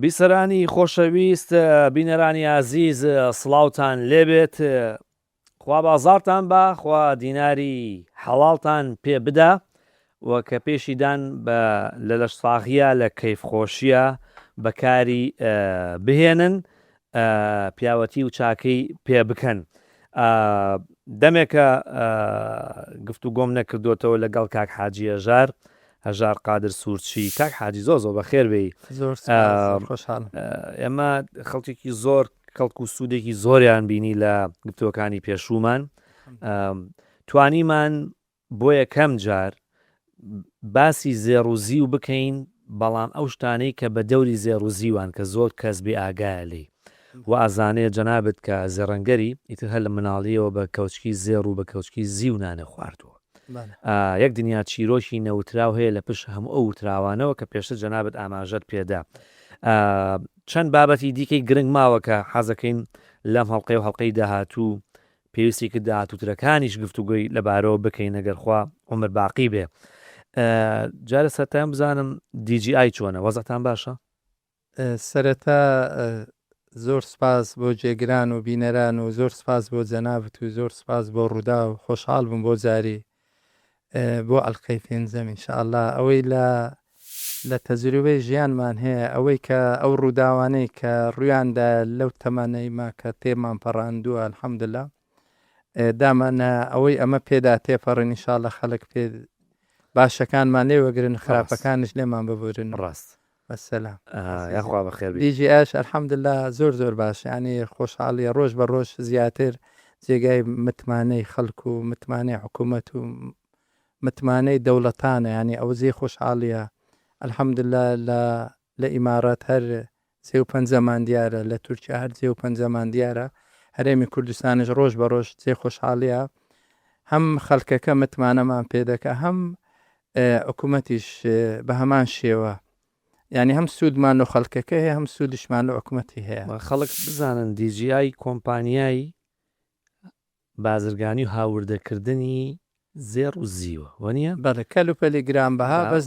بیسەرانی خۆشەویست، بینەرانی ئازیز سڵاوتان لێبێت، خوا بازاڕتان با، خوا دیناری حەڵاڵتان پێ بدا و کە پێشی دان بە لە لەشساغییا لە کەیفخۆشییا بەکاری بهێنن، پیاوەتی و چاکەی پێ بکەن. دەمێکە گفتوگۆم نەکردۆتەوە لەگەڵ کاک حاجی هەژار، هەژار قادر سوورچی. کاک حاجی زۆر زۆر بەخێر بێی. زۆر سپاس، زۆر خۆشحاڵم. ئێمە خەڵکێکی زۆر کەڵک و سوودێکی زۆریان بینی لە گفتوگۆکانی پێشوومان. توانیمان بۆ یەکەم جار باسی زێڕ و زیو بکەین، بەڵام ئەو شتانەی کە بە دەوری زێڕ و زیوان کە زۆر کەس بێ ئاگایە لێی و ئەزانێ جەنابت کە زێڕەنگەری ئیتر هەر لە مناڵیەوە بە کەوچکی زێڕ و بە کەوچکی زیو نانێ خواردووە. یەک دنیا چیرۆکی نەوتراو هەیە لە پشت هەموو ئەو وتراوانەوە کە پێشتر جەنابت ئاماژەت پێدا. چەند بابەتی دیکەی گرنگ ماوە کە حەزەکەین لەم هەڵقەی و هەڵقەی داهاتوو پێویستی کرد داهاتووترەکانیش گفتوگۆی لەبارەوە بکەین ئەگەر خوا عومر باقی بێ. جارێ سەرەتایان بزانم DGI چۆنە؟ وەزعتان باشە؟ سەرەتا زۆر سپاس بۆ جێگران و بینەران و زۆر سپاس بۆ جەنابت و زۆر سپاس بۆ ڕووداو خۆشحاڵ بووم بۆ جاری بۆ ئەڵقەی پێنجەم ان شاء اللە ئەوەی لە لە تەجروبەی ژیانمان هەیە ئەوەی کە ئەو ڕووداوانەی کە ڕوویاندا لەو تەمەنەی ما کە تێمان پەڕاندووە الحمدللە دامانە ئەوەی ئەمە پێدا تێپەڕین ان شاء اللە خەڵک پێ باشەکانمان لێ وەگرن خراپەکانش لێمان ببورن ڕاست وەسەلام. یاخوا بەخێر بی. دیجی ئاش الحمدللە زۆر زۆر باشە یانی خۆشحاڵیە ڕۆژ بە ڕۆژ زیاتر جێگای متمانەی خەڵک و متمانەی حکومەت و متمانەی دەوڵەتانە یانی ئەوە جێی خۆشحاڵیە الحمدللە لە لە ئیمارات هەر جێ و پەنجەمان دیارە لە تورکیا هەر جێ و پەنجەمان دیارە هەرێمی کوردستانیش ڕۆژ بە ڕۆژ جێ خۆشحاڵیە هەم خەڵکەکە متمانەمان پێ دەکا هەم حکومەتیش بە هەمان شێوە یانی هەم سوودمان لە خەڵکەکە هەیە هەم سوودیشمان لە حکومەتی هەیە. با خەڵک بزانن DGI کۆمپانیای بازرگانی و هاوردەکردنی زێڕ و زیوە وەنیە؟ بەڵێ کەلوپەلی گرانبەها بەس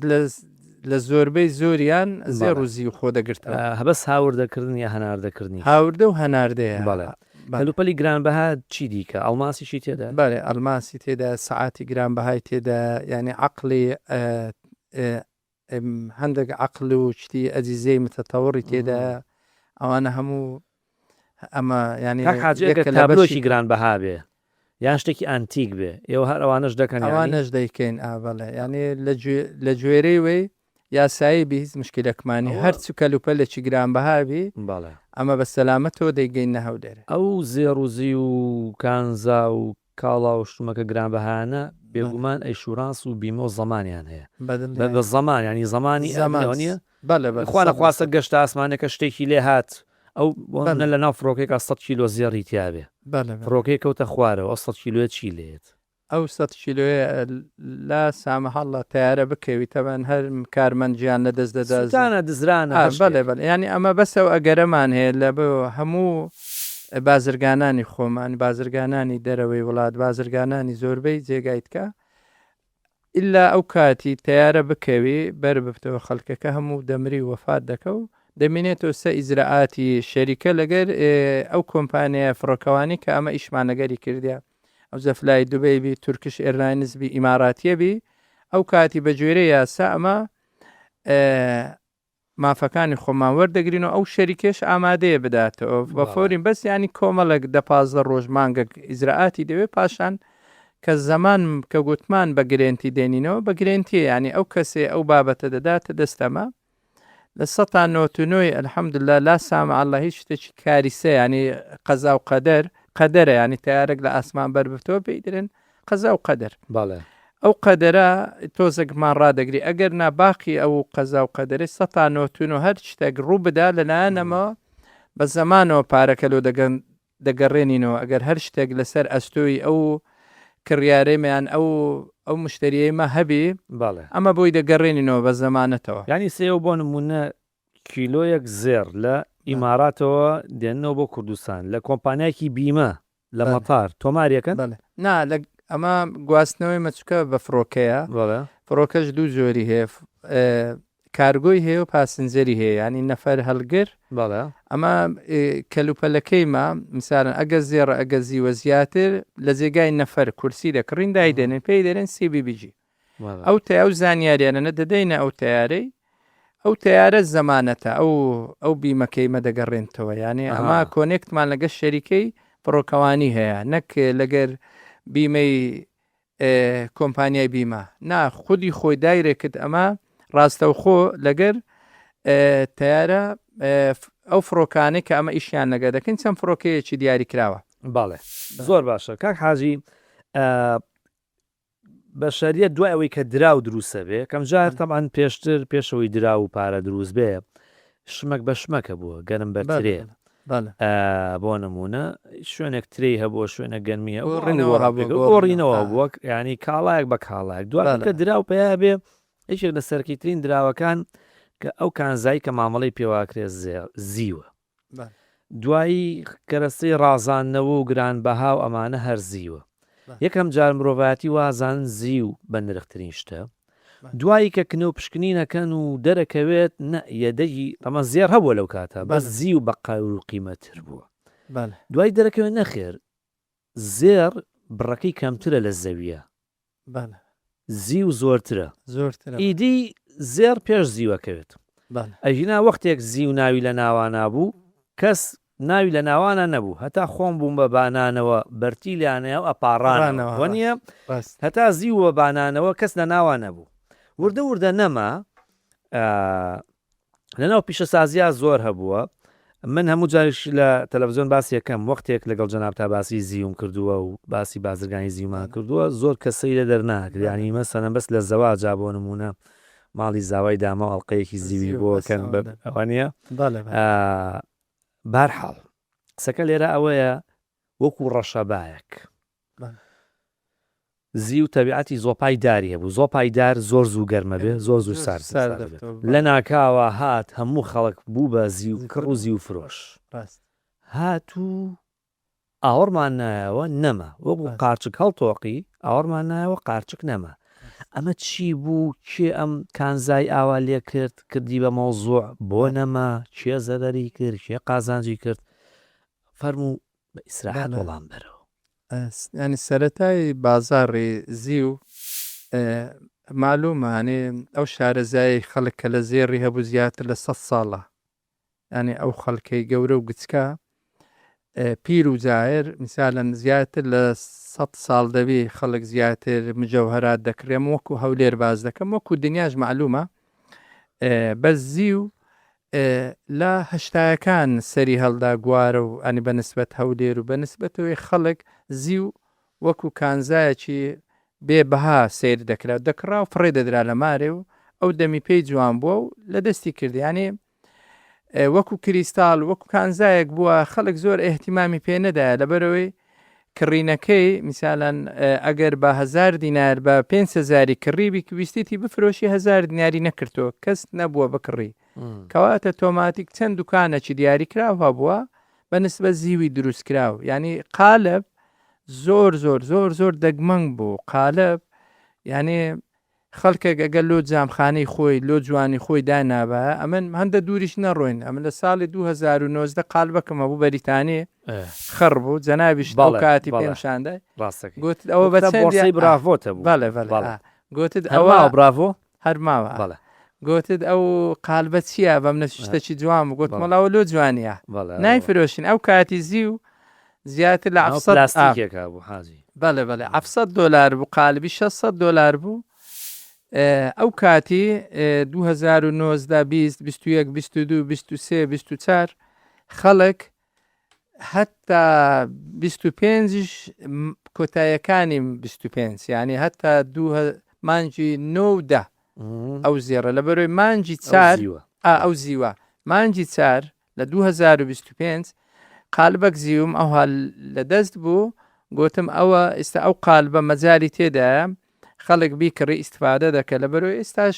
لە زۆربەی زۆریان زێڕ و زیو خۆ دەگرتەوە. بەس هاوردەکردن یا هەناردەکردنیش؟ هاوردە و هەناردەیە. بەڵێ کەلوپەلی گرانبەها چی دیکە؟ ئەڵماسیشی تێدایە؟ بەڵێ ئەڵماسی تێدایە، سەعاتی گرانبەهای تێدایە، یانی عەقڵی هەندێک عەقڵ و شتی ئەجیزەی متەتەوڕی تێدایە، ئەوانە هەموو ئەمە یانی کاک حاجی ئەگەر یەکە لە بەشی تابلۆیەکی گرانبەها بێ یان شتێکی ئانتیک بێ ئێوە هەر ئەوانەش دەکەن یانی؟ ئەوانەش دەیکەین ئا بەڵێ یانی لە گوێرەی وەی یاسایی بی هیچ مشکلەکمانی ئەوە هەر چ کەلوپەلێکی گرانبەها بی بەڵێ. ئەمە بە سەلامەتەوە دەیگەیننە هەولێر. ئەو زێڕ و زیو و کانزا و کاڵا و شتومەکە گرانبەهایانە بێگومان ئەیشورانس و بیمە و زەمانیان هەیە بە بە زەمان یانی زەمانی زەمان ئەوە نییە؟ بەڵێ بەڵێ خوا سەد لە نەخواستە سەد. گەشتە ئاسمانەکە شتێکی لێ هات ئەو بۆ بەڵێ. نمونە لە ناو فڕۆکەیەکا سەد کیلۆ زێڕی تیابێ بەڵێ بەڵێ. فڕۆکەیەک کەوتە خوارەوە ئەو سەد کیلۆیە چی لێیەت؟ ئەو سەت کیلۆیە لا سامح اللە تەیارە بکەوی تەبعەن هەر کارمەند گیان لە دەست دەدا سوتانە دزرانە ئا هەر بەڵێ شتێک. بەڵێ یانی ئەمە بەس ئەو ئەگەرەمان هەیە لە بۆ هەموو بازرگانانی خۆمان بازرگانانی دەرەوەی وڵات بازرگانانی زۆربەی جێگای تکا ئیلا ئەو کاتی تەیارە بکەوی بەر ببتەوە خەلکەکە هەموو دەمری و وەفات دەکە و دەمینێتەوە سە ئیجرائاتی شەریکە لەگەر ئەو کۆمپانیایە فڕۆکەوانی کە ئەمە ئیشمان لەگەری کردیە ئەوجا فلای دوبەی بی تورکش ئێرلاینز بی ئیماراتیە بی ئەو کاتی بە گوێرەی یاسا ئەمە مافەکانی خۆمان وەردەگرین و ئەو شەریکەش ئامادەیە بداتەوە بە فۆرین بەس ینی کۆمەڵێک دە پازدە ڕۆژ مانگەک ئیجرائاتی دەوێت پاشان کە زەمان کە گوتمان بە گرێنتی دێنینەوە بە گرێنتیە ینی ئەو کەسێ ئەو بابەتە دەداتە دەستەمە لە سەتا نۆت و نۆی الحمدللە لا سامع اللە هیچ شتێکی کاریسە یانی قەزا و قەدەر قەدەرە یانی تەیارەک لە ئاسمان بەر بفتەوە پێی درێن قەزا و قەدەر بەڵێ. ئەو قەدەرە تۆزێکمان ڕادەگری ئەگەر نا باقی ئەو قەزا و قەدەرەی سەتا نۆت و نۆ هەر شتێک ڕوو بدا لەلایەنەمەوە بە زەمانەوە پارەکە لۆ دەگەن دەگەڕێنینەوە ئەگەر هەر شتێک لەسەر ئەستۆی ئەو کڕیارەی مە یان ئەو ئەو مشتەریەی مە هەبی بەڵێ. ئەمە بۆی دەگەڕێنینەوە بە زەمانەتەوە. یانی سێو بۆ نموونە کیلۆیەک زێڕ لە ئیماراتەوە دێننەوە بۆ کوردستان لە کۆمپانیایەکی بیمە لە مەتار تۆماری ئەکەن؟ بەڵێ نا لە ئەمە گواستنەوەی مە چونکە بە فڕۆکەیە بەڵێ. فڕۆکەش دوو جۆری هەیە. کارگۆی هەیە و passenger ی هەیە ینی نەفەر هەڵگر. بەڵێ. ئەمە کەلوپەلەکەی ما مثالەن ئەگە زێڕە ئەگە زیوە زیاتر لە جێگای نەفەر کورسی دەکڕین دایدەنێن پێی دەرێن CBBG. ئەو تە ئەو زانیاریانە دەدەینە ئەو تەیارەی ئەو تەیارە زەمانەتە ئەو ئەو بیمەکەی مە دەگەڕێنتەوە یانێ ئەمە connect مان لەگە شەریکەی فڕۆکەوانی هەیە نەک لەگەر بیمەی کۆمپانیای بیمە نا خودی خۆی direct ئەمە ڕاستەوخۆ لەگەر تەیارە ئەو فڕۆکانەی کە ئەمە ئیشیان لەگە دەکەین چەند فڕۆکەیەکی دیاری کراوە. بەڵێ زۆر باشە کاک حاجی بەشەریەت دوای ئەوەی کە دراو دروستە بێ کەم جار تەبعەن پێشتر پێشەوەی دراو و پارە دروست بێ شمەک بە شمەکە بووە گەنم بە ترێ بۆ نمونە شوێنێک ترێی هەبووە شوێنە گەنمی هەبووە گۆڕینەوە هەبووە ینی کاڵایەک بە کاڵایەک دواتر کە دراو پەیا بێ یەکێک لە سەرکیترین دراوەکان کە ئەو کانزایی کە مامەڵەی پێواکرێ زیوە دوایی کەرەستەی ڕازاندنەوە و گرانبەها و ئەمانە هەر زیوە. یەکەم جار مرۆڤایەتی وازانن زیو بە نرخترین شتە. دوایی کە کنە و پشکنین ئەکەن و دەرەکەوێت نە یەدەگی تەمەن زێڕ هەبووە لەو کاتە بەس زیو بە قەور و قیمەتر بووە. دوایی دەرەکەوێت نەخێر زێڕ بڕەکەی کەمترە لە زەویە. بەڵێ. زیو زۆرترە. زۆرترە. ئیدی زێڕ پێش زیو ئەکەوێت. بەڵێ. ئەگینا وەختێک زیو ناوی لە ناوانا بوو کەس ناوی لە ناوانا نەبوو هەتا خۆم بووم بە بانانەوە بەرتیلیان ئەیا و ئەپاڕانەوە ڕانەوە وەنیە؟ ڕاست. هەتا زیو بە بانانەوە کەس لە ناوا نەبوو. وردە وردە نەما. لەناو پیشەسازیا زۆر هەبووە من هەموو جاریش لە تەلەڤزیۆن باسی یەکەم وەختێک لەگەڵ جەنابتا باسی زیوم کردووە و باسی بازرگانی زیومان کردووە زۆر کەسەی لە دەرناکرد یانی مەسەلەن بەس لە زەواجا بۆ نمونە ماڵی زاوای داما و ئەڵلقەیەکی زیوی بۆ کەن ئەوە نییە بارحاڵ قسەکە لێرە ئەوەیە وەکو ڕەشەبایەک زیو تەبیعەتی زۆپای داری هەبوو زۆپای دار زۆر زوو گەرمە بێ زۆر زوو سارد بێت لە ناکاوە هات هەموو خەڵک بوو بە زیو کڕ و زیو فرۆش هات و ئاوڕمان نایەوە نەما وەکو قارچک هەڵتۆقی ئاوڕمان نایەوە قارچک نەما ئەمە چی بوو کێ ئەم کانزای ئاوا لێ کرد کردی بە مەوزوع بۆ نەما کێ زەرەری کرد کێ قازانجی کرد فەرموو بە ئیسراحەت وەڵام بەرەوە. یانی سەرەتای بازاڕی زیو مالومە یانی ئەو شارەزایەی خەڵک کە لە زێڕی هەبوو زیاتر لە سەد ساڵە یانی ئەو خەڵکەی گەورە و گچکە پیر و جایر میسالەن زیاتر لە سەد ساڵ دەبی خەڵک زیاتر مجەوهەرات دەکرێم وەکو هەولێر باز دەکەم وەکو دنیاش معلومە بەس زیو لە هەشتایەکان سەری هەڵدا گوارە و ئەنی بە نسبەت هەولێر و بە نسبەتەوەی خەڵک زیو وەکو کانزایەکی بێ بەها سەیر دەکرا دەکڕا و فڕێ دەدرا لە مارێ و ئەو دەمی پێی جوان بووە و لە دەستی کرد یانێ وەکو کریستاڵ وەکو کانزایەک بووە خەڵک زۆر ئیهتیمامی پێ نەدایە لەبەرەوەی کڕینەکەی میسالەن ئەگەر بە هەزار دینار بە پێنج هەزاری کڕیبی ویستیتی بفرۆشی هەزار دیناری نەکردەوە کەس نەبووە بکڕی کەواتە تۆماتیک چەند دوکانەکی دیاریکراو هەبووە بە نسبە زیوی دروستکراو یعنی قالب زۆر زۆر زۆر زۆر دەگمەنگ بوو قالب یعنی خەڵکێک ئەگەر لۆ جامخانەی خۆی لۆ جوانی خۆی دانابایە ئەمن هەندە دووریش نەڕۆین ئەمن لە ساڵی 2019 قالبەکەم هەبوو بەریتانی خڕ بوو جەنابیشت ئەو کاتی پێم شاندای ڕاستەکەی گوتت ئەوە بە گوتە چەندی بۆرسەی براڤۆت هەبوو بەڵێ بەڵێ بەڵێ ئا. گوتت هەر ئەوە ماوە براڤۆ هەر ماوە بەڵێ گوتت ئەو قالبە چییە بەم نە شتێکی جوان بوو گوتم بەڵێ. وەڵا ئەوە لۆ جوانییە بەڵێ ئەوە نایفرۆشین ئەو کاتی زیو زیاتر لە ناو 700 ئا. پلاستیکێک هەبوو حاجی. بەڵێ بەڵێ 700 دۆلار بوو قالبی 600 دۆلار بوو ئەو کاتی 2019 20 21 22 23 24 خەڵک هەتا 25 کۆتایەکانی 25 یعنی هەتا دوو مانگی 9 و دە ئەو زێڕە لە بەرەوەی مانگی چار ئەو زیوە مانگی چار لە 2025 قالبەک زیوم ئەوها لە دەست بوو گوتم ئەوە ئێستا ئەو قالبە مەجای تێدایە خەڵک بیکڕی ئیسفادە دەکە لە بەرەوەی ئێستاش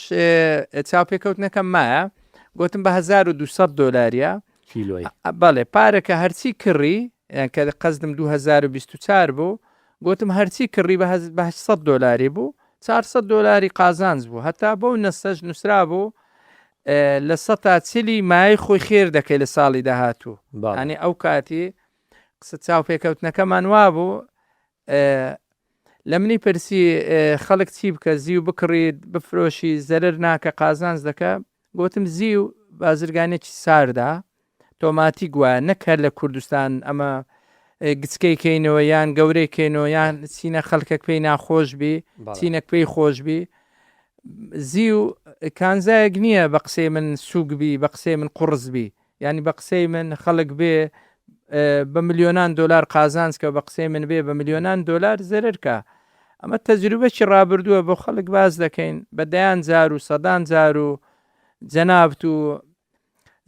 چاوپێکەوتنەکەم مایە گوتم بە 1200 دۆلاریە کیلۆی بەڵێ پارەکە هەرچی کڕی کە قەزدم 2024 بوو گوتم هەرچی کڕی بە 800 دۆلاری بوو 400 دۆلاری قازانج بوو هەتا بەو نەسەش نووسرا بوو. لە سەتا چلی مایەی خۆی خێر دەکەی لە ساڵی داهاتوو. یانی ئەو کاتی قسە چاوپێکەوتنەکەمان وابوو لە منی پرسی خەڵک چی بکە زیو بکڕیت بفرۆشی زەرەر ناکە قازانج دەکە گوتم زیو بازرگانێکی ساردا تۆماتیک وایە نەک هەر لە کوردستان ئەمە گچکەی کەینەوە یان گەورەی کەینەوە یان چینە خەڵکەک پێی ناخۆش بی چینەک پێی خۆش بی زیو کانزایەک نییە بە قسەی من سوک بی بە قسەی من قوڕس بی یعنی بە قسەی من خەڵک بێ بە ملیۆنان دۆلار قازانج کە بە قسەی من بێ بە ملیۆنان دۆلار زەرەر کە ئەمە تەجروبەکی ڕابردووە بۆ خەڵک باس دەکەین بە دەیان جار و سەدان جار و جەنابت و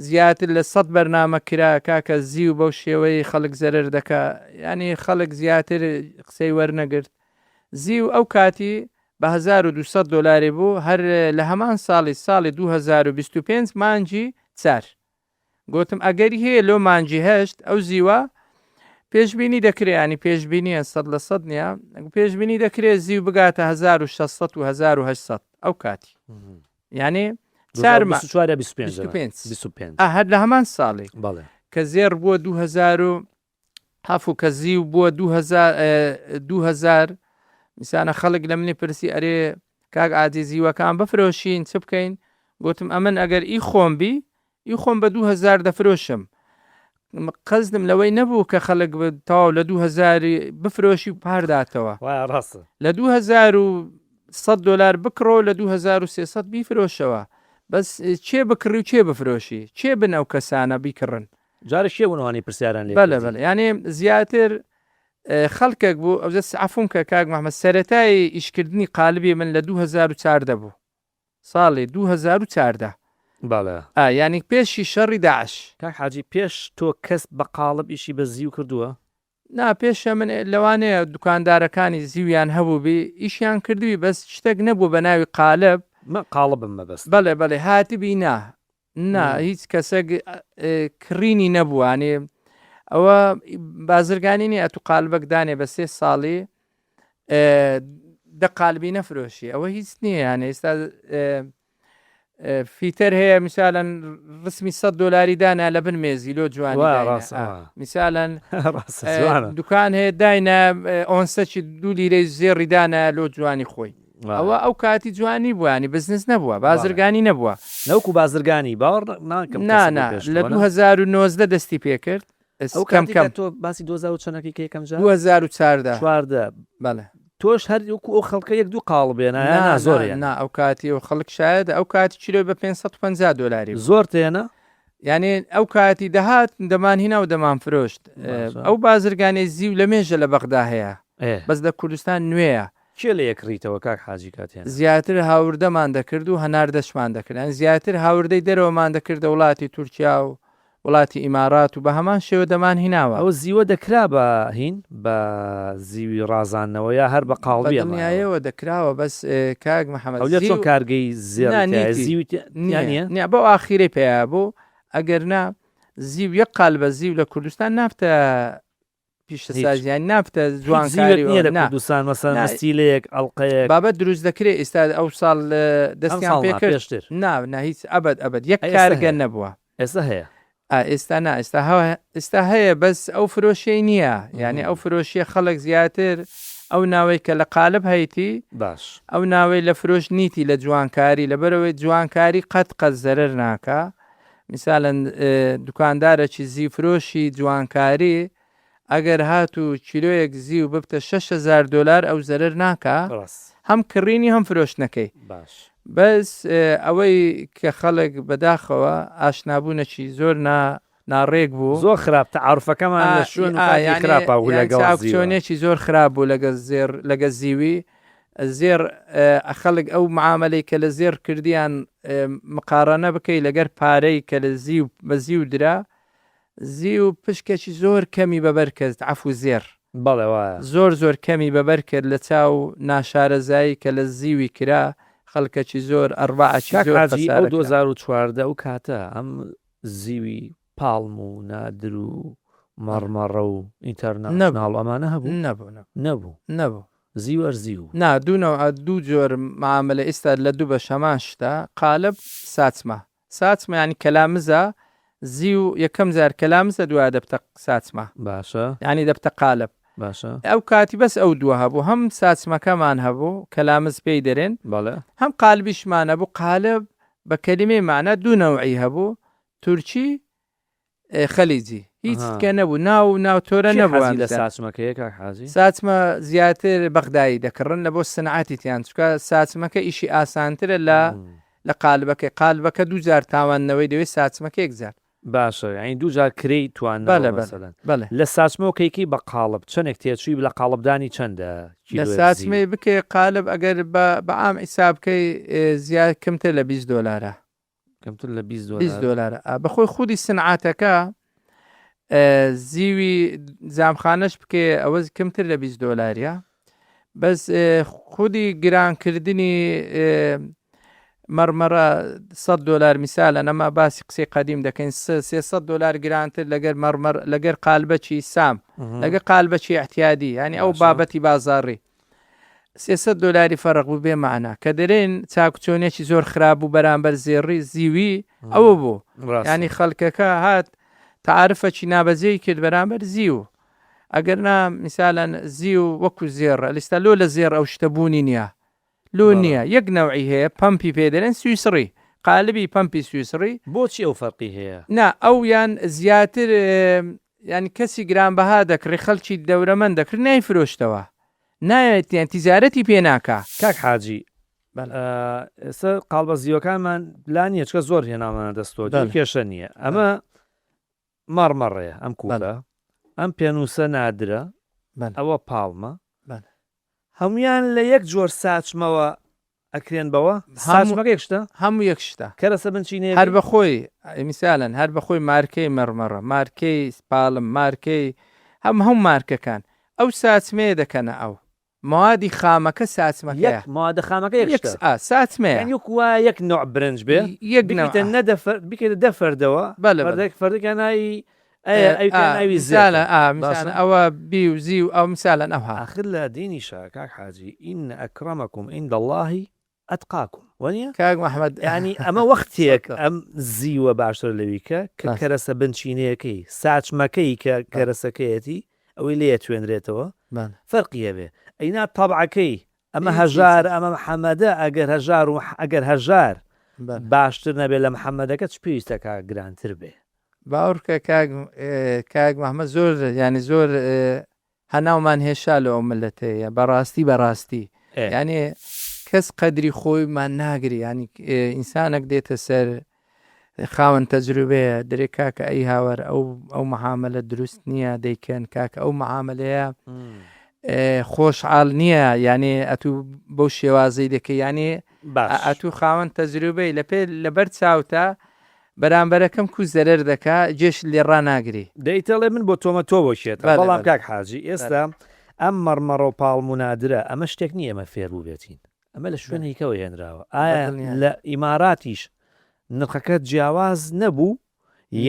زیاتر لە سەت بەرنامە کرا کاکە زیو بەو شێوەیەی خەڵک زەرەر دەکا یانی خەڵک زیاتر قسەی وەرنەگرت زیو ئەو کاتی بە 1200 دۆلاری بوو هەر لە هەمان ساڵی ساڵی 2025 مانگی چار گوتم ئەگەری هەیە لۆ مانگی هەشت ئەو زیوە پێشبینی دەکرێ ینی پێشبینیە سەد لە سەد نییە پێشبینی دەکرێت زیو بگاتە 1600 و 1800 ئەو کاتی یانی چار ما 24 یا 25 25 25 ئا هەر لە هەمان ساڵی بەڵێ کە زێڕ بووە 2000 و هەفو کە زیو بووە 2000 2000 میسانە خەڵک لە منی پرسی ئەرێ کاک عاجی زیوەکان بفرۆشین چ بکەین گوتم ئەمن ئەگەر ئی خۆم بی ئی خۆم بە 2000 دەفرۆشم قەزدم لەوەی نەبوو کە خەڵک تەواو لە 2000 بفرۆشی و پارداتەوە وایە ڕاستە لە 2100 دۆلار بکڕۆ لە 2300 بیفرۆشەوە بەس کێ بکڕی و کێ بفرۆشی کێ بن ئەو کەسانە بیکڕن جارێ کێ بوون ئەوانەی پرسیاران لێ بەلێ بەلێ یانێ زیاتر خەڵکێک بوو ئەوجە عەفوم کە کاک محمد سەرەتای ئیشکردنی قالبی من لە 2014 بوو ساڵی 2014 بەڵێ. ئا یانی پێشی شەڕی داعش. کاک حاجی پێش تۆ کەس بە قاڵب ئیشی بە زیو کردووە؟ نا پێشە من لەوانەیە دوکاندارەکانی زیویان هەبووبی ئیشیان کردبی بەس شتەک نەبوو بە ناوی قالب. من قاڵبم مەبەستە. بەڵێ بەڵێ هاتبی نا نا هیچ کەسەک کڕینی نەبوو یانی ئەوە بازرگانی نیە ئەتوو قالبەک دانێ بە سێ ساڵی دە قالبی نەفرۆشی ئەوە هیچ نییە یانە ئێستا فیتەر هەیە میسالەن ڕسمی 100 دۆلاری دانا لە بن مێزی لۆ جوانی میسالەن دوکان هەیە داینا ئۆنسەکی دوو لیرەی زێڕی دانا لۆ جوانی خۆی ئەوە ئەو کاتی جوانی بووە ینی بزنس نەبووە بازرگانی نەبووە. نەوەکو بازرگانی باوەڕ ناکەم نا نا لە 2019 دەستی پێکرد ئەو کەم کەم تۆ باسی 2000 چەنەکەی کە یەکەم جار 2014 14 بەڵێ تۆش هەر وەکو ئەو خەڵکە یەک دوو قاڵ بێنە نا نا زۆر نا ئەو کاتی و خەڵک شاید ئەو کاتی کیلۆی بە 550 دۆلاری زۆر تێنە یعنی ئەو کاتی دەهات دەمان هینا و دەمان فرۆشت ئەو بازرگانی زیو لە مێژە لە بەغدا هەیە بەس لە کوردستان نوێیە کێ لێ ئەکڕیتەوە کاک حاجی کاتێنە؟ زیاتر هاوردەمان دەکرد و هەناردەشمان دەکرد یانی زیاتر هاوردەی دەرەوەمان دەکردە وڵاتی تورکیا و وڵاتی ئیمارات و بە هەمان شێوە دەمان هیناوە. ئەوە زیوە دەکرا بە هین بە زیوی ڕازاندنەوە یا هەر بە قاڵبی ئەمایەوە؟ بە دڵنیایەوە دەکراوە بەس کاک محەمەد هەولێر چۆن کارگەی زێڕی تیایە زیوی تیا نییە؟ نییە بەو ئاخیرەی پەیا بوو ئەگەر نا زیو یەک قالبە زیو لە کوردستان نابتە پیشەسازی یان نابتە جوانکاری نییە لە کوردستان مەسەن مستیلەیەک ئەڵلقەیەک بابەت دروست دەکرێت ئێستا ئەو ساڵ دەستیان پێ پێشتر نا نا هیچ ئەبد ئەبد یەک کارگە نەبووە ئێستا هەیە ئێستا نا ئێستا ئێستا هەیە بەس ئەو فرۆشەی نییە یعنی ئەو فرۆشیە خەڵک زیاتر ئەو ناوەی کە لە قالب هەیتی باش ئەو ناوەی لە فرۆش نیتی لە جوانکاری لەبەرەوەی جوانکاری قەت قەت زەرەر ناکە میسالەن دوکاندارەکی زیوفرۆشی جوانکاری ئەگەر هاتوو کیلۆیەک زیو ببتە 6000 دۆلار ئەو زەرەر ناکا ڕاست هەم کڕینی هەم فرۆشتنەکەی باش بەس ئەوەی کە خەڵک بەداخەوە ئاشنابوونەکی زۆر نا ناڕێک بوو زۆر خراپ تەعاروفەکەمان لە شوێن و کاتی خراپا بوو لەگەڵ زیوە. چاوچۆنێکی زۆر خراپ بوو لەگەڵ زێڕ لەگەڵ زیوی زێڕ خەڵک ئەو معامەلەی کە لە زێڕ کردیان مقارەنە بکەی لەگەر پارەی کە لە زیو بە زیو درا زیو پشکێکی زۆر کەمی بەبەر کرد عەفو زێڕ بەڵێ وایە. زۆر زۆر کەمی بەبەر کرد لە چاو ناشارەزایی کە لە زیوی کرا خەڵکەکی زۆر ئەڕباعەکی کاک زۆر حاجی ئەو خەسارە کرا. 2014 ئەو کاتە ئەم زیوی پاڵم و نادر و مەڕمەڕە و ئینتەرناشناڵ و ئەمانە هەبوو؟ نەبوو نەبوو. نەبوو. نەبوو. زیو هەر زیو بوو. نا دوو نەوع دوو جۆر معامەلە ئیستا لە دوو بەش هەمان شتە قالب ساچمە. ساچمە یانی کەلامزە زیو یەکەم جار کەلامزە دوای دەبتە ساچمە. باشە. یانی دەبتە قالب. باشە. ئەو کاتی بەس ئەو دووە هەبوو هەم ساچمەکەمان هەبوو کەلامز پێی دەرێن. بەڵێ. هەم قالبیشمان هەبوو قالب بە کەلیمەی مەعنا دوو نەوعی هەبوو تورکی خەلیجی هیچ کە نەبوو ناو ناو تۆرە نەبوو لە ساچمەکەیە کاک حاجی ساچمە زیاتر بەغدایی دەکڕن لە بۆ سنعاتی تیان چکە ساچمەکە ئیشی ئاسانترە لە لە قالبەکەی قالبەکە دوو جار تاواندنەوەی دەوێت ساچمەکە یەک جار. باشە یانی دوو جار کرێی تواندنەوە مەسەلەن لە ساچمەوە کەیکەی بە قاڵب چەنێک تێچووی لە قاڵبدانی چەندە لە ساچمەی بکەی قالب ئەگەر بە بە عام حیساب بکەی زیاد کەمتر لە 20 دۆلارە. کەمتر لە 20 دۆلار 20 دۆلارە بەخۆی خودی سنعاتەکە زیوی جامخانەش بکێ ئەوە کەمتر لە 20 دۆلاریە بەس خودی گرانکردنی مەڕمەڕە 100 دلار میسالە نەما باسی قسەی قەدیم دەکەین 300 دلار گرانتر لەگەر مەڕمەڕ لەگەر قالبەکی سام لەگە قالبەکی احتیادی ینی ئەو بابەتی بازاڕی 300 دلاری فەرق بوو بێ مەعنا کە دەرێن چاکچۆنێکی زۆر خراپ بوو بەرامبەر زێڕی زیوی ئەوە بوو ینی خەڵکەکە هات تعرفەکی نابەجێی کرد بەرامبەر زیو ئەگەر نا میسالەن زیو وەکو زێڕە لیستا لۆ لە زێڕ ئەو شتە بوونی نییە لۆ نییە یەک نەوعی هەیە پەمپی پێ دەرێن سویسڕی قالبی پەمپی سویسڕی. بۆچی ئەو فەرقی هەیە؟ نا ئەو یان زیاتر یان کەسی گرانبەها دەکڕی خەڵکی دەورەمەند دەکڕی نایفرۆشتەوە نایەت یان تیجارەتی پێ ناکا. کاک حاجی ئێستا قاڵبە زیوەکانمان لا نییە چکە زۆر هێناومانە دەستەوە کێشە نییە ئەمە مەڕمەڕەیە ئەم کوپە ئەم پێنووسە نادرە ئەوە پاڵمە هەمویان لە یەک جۆر ساچمەوە ئەکرێن بەوە ساچمەکە یەک شتە هەموو یەک شتە کەرەسە بنچینەیەکەی هەر بەخۆی میسالەن هەر بەخۆی مارکەی مەڕمەڕە مارکەی پاڵم مارکەی هەم هەموو مارکەکان ئەو ساچمەیە دەکەنە ئەو مەوادی خامەکە ساچمەکەیە. یەک مەوادە خامەکە یەک یەک شتە. ئا ساچمەیە. یانی وەکو وایە یەک نۆع برنج بێ یەک نەوع. بکەیتە نە دە فەرد بکەیتە دە فەردەوە بەلێ بەلێ. فەردێک فەردێکیان ناوی ئەیە ئێ ئەویکیان ئا ناوی میسالە زێتە ئا باشە. میسالە ئەوە بی و زی و ئەو میسالەن ئەوها. ئاخر لە دینیشا کاک حاجی ان اکرمکم عند اللە اتقاکم وەنیە؟ کاک محمد یانی ئەمە وەختێک سەتە. ئەم زیوە باشترە لەوی کە کە ڕاستە. کەرەسە بنچینەیەکەی ساچمەکەی کە بەلێ. کەرەسەکەیەتی ئەوەی لێ ئەتوێنرێتەوە بەلێ. فەرقی هەبێ ئەینا تەبعەکەی ئەمە هیچ هیچ هەژار هیچ. ئەمە محەمەدە ئەگەر هەژار و ئەگەر هەژار بەلێ. باشتر نەبێ لە محەمەدەکە چ پێویستە کا گرانتر بێ؟ باوەڕکە کاک کاک محمد زۆر یانی زۆر هەناومان هێشا لۆ ئەو ملەتەیە بەڕاستی بەڕاستی یانی کەس قەدری خۆیمان ناگری یانی ئینسانەک دێتە سەر خاوەن تەجروبەیە درێ کاکە ئەی هاوار ئەو ئەو معاملە دروست نییە دەیکەن کاکە ئەو معاملەیە خۆشحاڵ نییە یانێ ئەتوو بەو شێوازەی دەکەی یانێ ئەتوو خاوەن تەجروبەی لە پێ لەبەر چاوتە بەرامبەرەکەم کو زەرەر دەکا گوێشت لێ ڕاناگری. دەی تەڵێ من بۆ تۆمە تۆ بۆ کێتە بەلێ بەڵام بەلێ. کاک حاجی ئێستا ئەم مەڕمەڕە و پاڵم و نادرە ئەمە شتێک نییە ئێمە فێر بووبێتین ئەمە لە بەلێ. شوێنێکەوە هێنراوە ئایا بەدڵنیایە. لە ئیماراتیش نرخەکە جیاواز نەبوو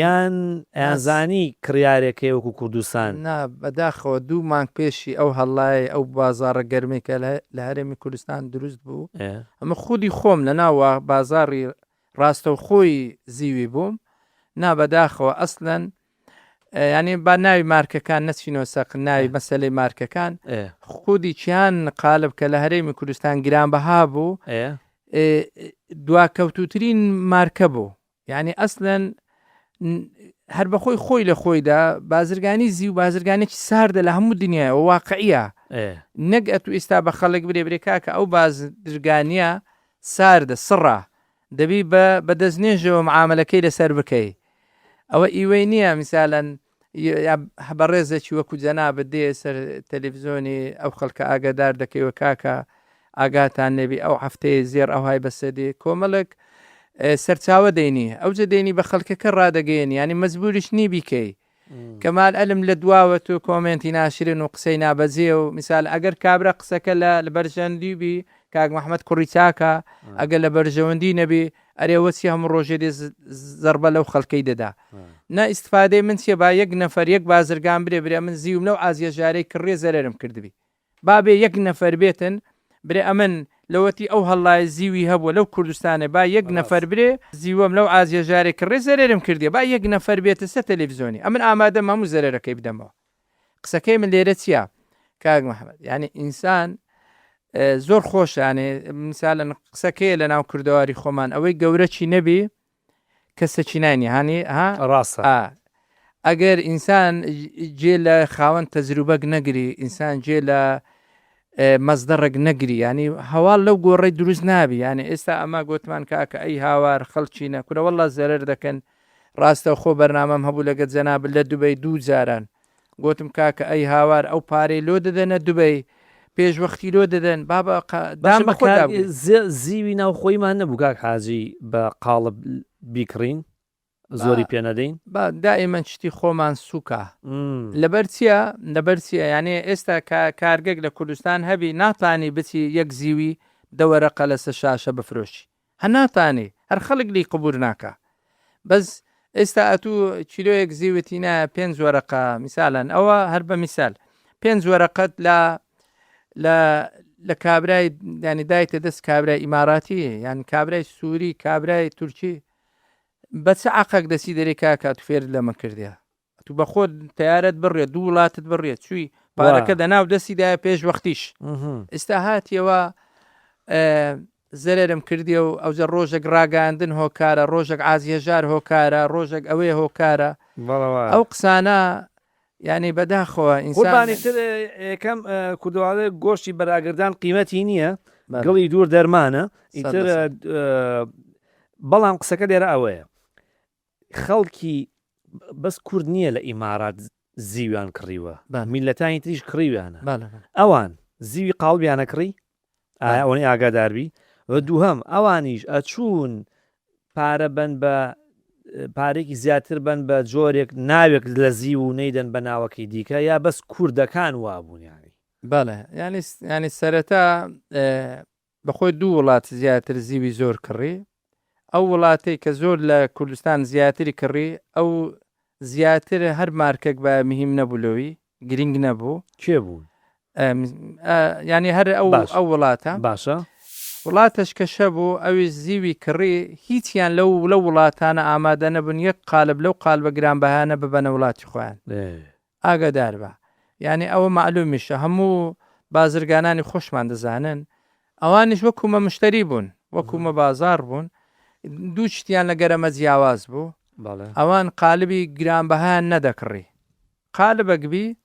یان ئەیانزانی کڕیارێک هەیە وەکو کوردستان؟ نا بەداخەوە دوو مانگ پێشی ئەو هەڵایەی ئەو بازاڕە گەرمەی کە لە هەرێمی کوردستان دروست بوو ئەمە خودی خۆم لەناو بازاڕی ڕاستەوخۆی زیوی بووم نا بەداخەوە ئەسلەن یانی با ناوی مارکەکان نەچینەوە سەق ناوی مەسەلەی مارکەکان خودی کیان قالب کە لە هەرێمی کوردستان گرانبەها بوو دواکەوتوترین مارکە بوو یعنی ئەسلەن هەر بەخۆی خۆی لە خۆیدا بازرگانی زیو بازرگانێکی ساردە لە هەموو دنیای واقعیە نەک ئەتو ئێستا بە خەڵک برێ برێ کاکە ئەو بازرگانیە ساردە سڕە دەبی بە بە دەستنوێژەوە معامەلەکەی لەسەر بکەی ئەوە ئیوەی نییە میسالەن بەڕێزێکی وەکو جەنابت دێ سەر تەلەفزیۆنی ئەو خەڵکە ئاگادار دەکەیەوە کاکە ئاگاتان لێبی ئەو هەفتەیە زێڕ ئەوهای بەسەدێ کۆمەڵێک سەرچاوە دەینی ئەوجە دێنی بە خەڵکەکە ڕادەگەیەنی ینی مەجبوریش نی بیکەی کەمال ئەلم لە دواوە تۆ کۆمێنتی ناشرین و قسەی نابەجێ و میسال ئەگەر کابرا قسەکە لە لە بەرژەندی بی کاک محمد کوڕی چاکە ئەگەر لە بەرژەوەندی نەبی ئەرێ وە چی هەموو ڕۆژێ دێ زەڕبە لەو خەڵکەی دەدا نا ئیستفادەی من چیە با یەک نەفەر یەک بازرگان برێ برێ من زیوم لەو عازیە ژارەی کڕیە زەرەرم کردبی با بێ یەک نەفەر بێتن برێ ئەمن لەوەتی ئەو هەڵڵایە زیوی هەبووە لەو کوردستانێ با یەک نەفەر برێ زیوەم لەو عازیە ژارێ کڕێ زەرەرم کردیە با یەک نەفەر بێتە سەر تەلەفزیۆنی ئەمن ئامادەم هەموو زەرەرەکەی بدەمەوە قسەکەی من لێرە چیە کاک محمد یعنی ئینسان زۆر خۆشانێ مثالەن قسەکەی لە ناو کوردەواری خۆمان ئەوەی گەورەچی نەبی کەسەکی نانی هانی ها ڕاستە ئەگەر ئینسان جێ لە خاوەن تەجروبەک نەگری ئینسان جێ لە مەزدەڕێک نەگری ینی هەواڵ لەو گۆڕی دروست نابی یعنی ئێستا ئەمە گوتمان کاکە ئەی هاوار خەڵچینە کورە والله زەرەر دەکەن ڕاستە خۆ بەرنامەم هەبوو لەگە جەناب لە دوبەی دوو جاران گوتم کاکە ئەی هاوار ئەو پارەی لۆ دەدەنە دوبەی پێش وەختی لۆ دەدەن بابە دام بە خۆدا زیوی ناوخۆیمان نەبوو کاک حاجی بە قاڵب بیکڕین زۆری پێ نەدەین؟ با دائیمەن شتی خۆمان سوکە لەبەر چیە لەبەر چیە یانێ ئێستا کە کارگەک لە کوردستان هەبی ناتانی بچی یەک زیوی دە وەرەقە لەسە شاشە بفرۆشی هە ناتانی هەر خەڵک لی قبور ناکا بەس ئێستا ئەتوو کیلۆیەک زیوت هینایە پێنج وەرەقە میسالەن ئەوە هەر بە میسال پێنج وەرەقەت لە لە لە کابرای ینی دایتە دەست کابرای ئیماراتی یان کابرای سووری کابرای تورکی بە چ عەقەک دەچی دەرێ کاکە ئەتو فێرت لەمە کردیە ئەتو بە خۆت تەیارەت بڕێ دوو وڵاتت بڕێ چووی پارەکە دەناو دەستی دایە پێش وەختیش ئێستا هاتیەوە زەرەرم کردیە و ئەوجە ڕۆژێک ڕاگەاندن هۆکارە ڕۆژێک عازیەژار هۆکارە ڕۆژێک ئەوەیە هۆکارە ئەو قسانە یعنی بەداخەوە ئینسان قوربانی تر یەکەم کوردەوارێ گۆشتی بەراگردان قیمەتی نییە گڵی دوور دەرمانە ئیتر بەڵام قسەکە لێرە ئەوەیە خەڵکی بەس کورد نییە لە ئیمارات زیویان کڕیوە میلەتانی تریش کڕیویانە ئەوان زیوی قاڵبیانە کڕی ئایا ئەوەی ئاگاداربی و دووهەم ئەوانیش ئەچوون پارە بەن بە پارێکی زیاتر بن بە جۆرێک ناوێک لە زیو و نەیدەن بە ناوەکەی دیکە یا بەس کوردەکان وابوون یانی. بەڵێ یانی یانی سەرەتا بەخۆی دوو وڵات زیاتر زیوی زۆر کڕی ئەو وڵاتەی کە زۆر لە کوردستان زیاتری کڕی ئەو زیاتر هەر مارکەک بە مهم نەبوو لەوی گرینگ نەبوو. کێ بوون؟ یانی هەر ئەو ئەو وڵاتە. باشە. وڵاتەش کە شەبوو ئەویش زیوی کڕی هیچیان لەو لەو وڵاتانە ئامادە نەبوون یەک قالب لەو قالبە گرانبەهانە ببەنە وڵاتی خۆیان. ئاگادار بە. یانی ئەوە مەعلومیشە هەموو بازرگانانی خۆشمان دەزانن ئەوانیش وەکو مە مشتەری بوون وەکو مە بازاڕ بوون دوو شتیان لە گەرەمە جیاواز بوو ئەوان قالبی گرانبەهایان نەدەکڕی قالبەک بی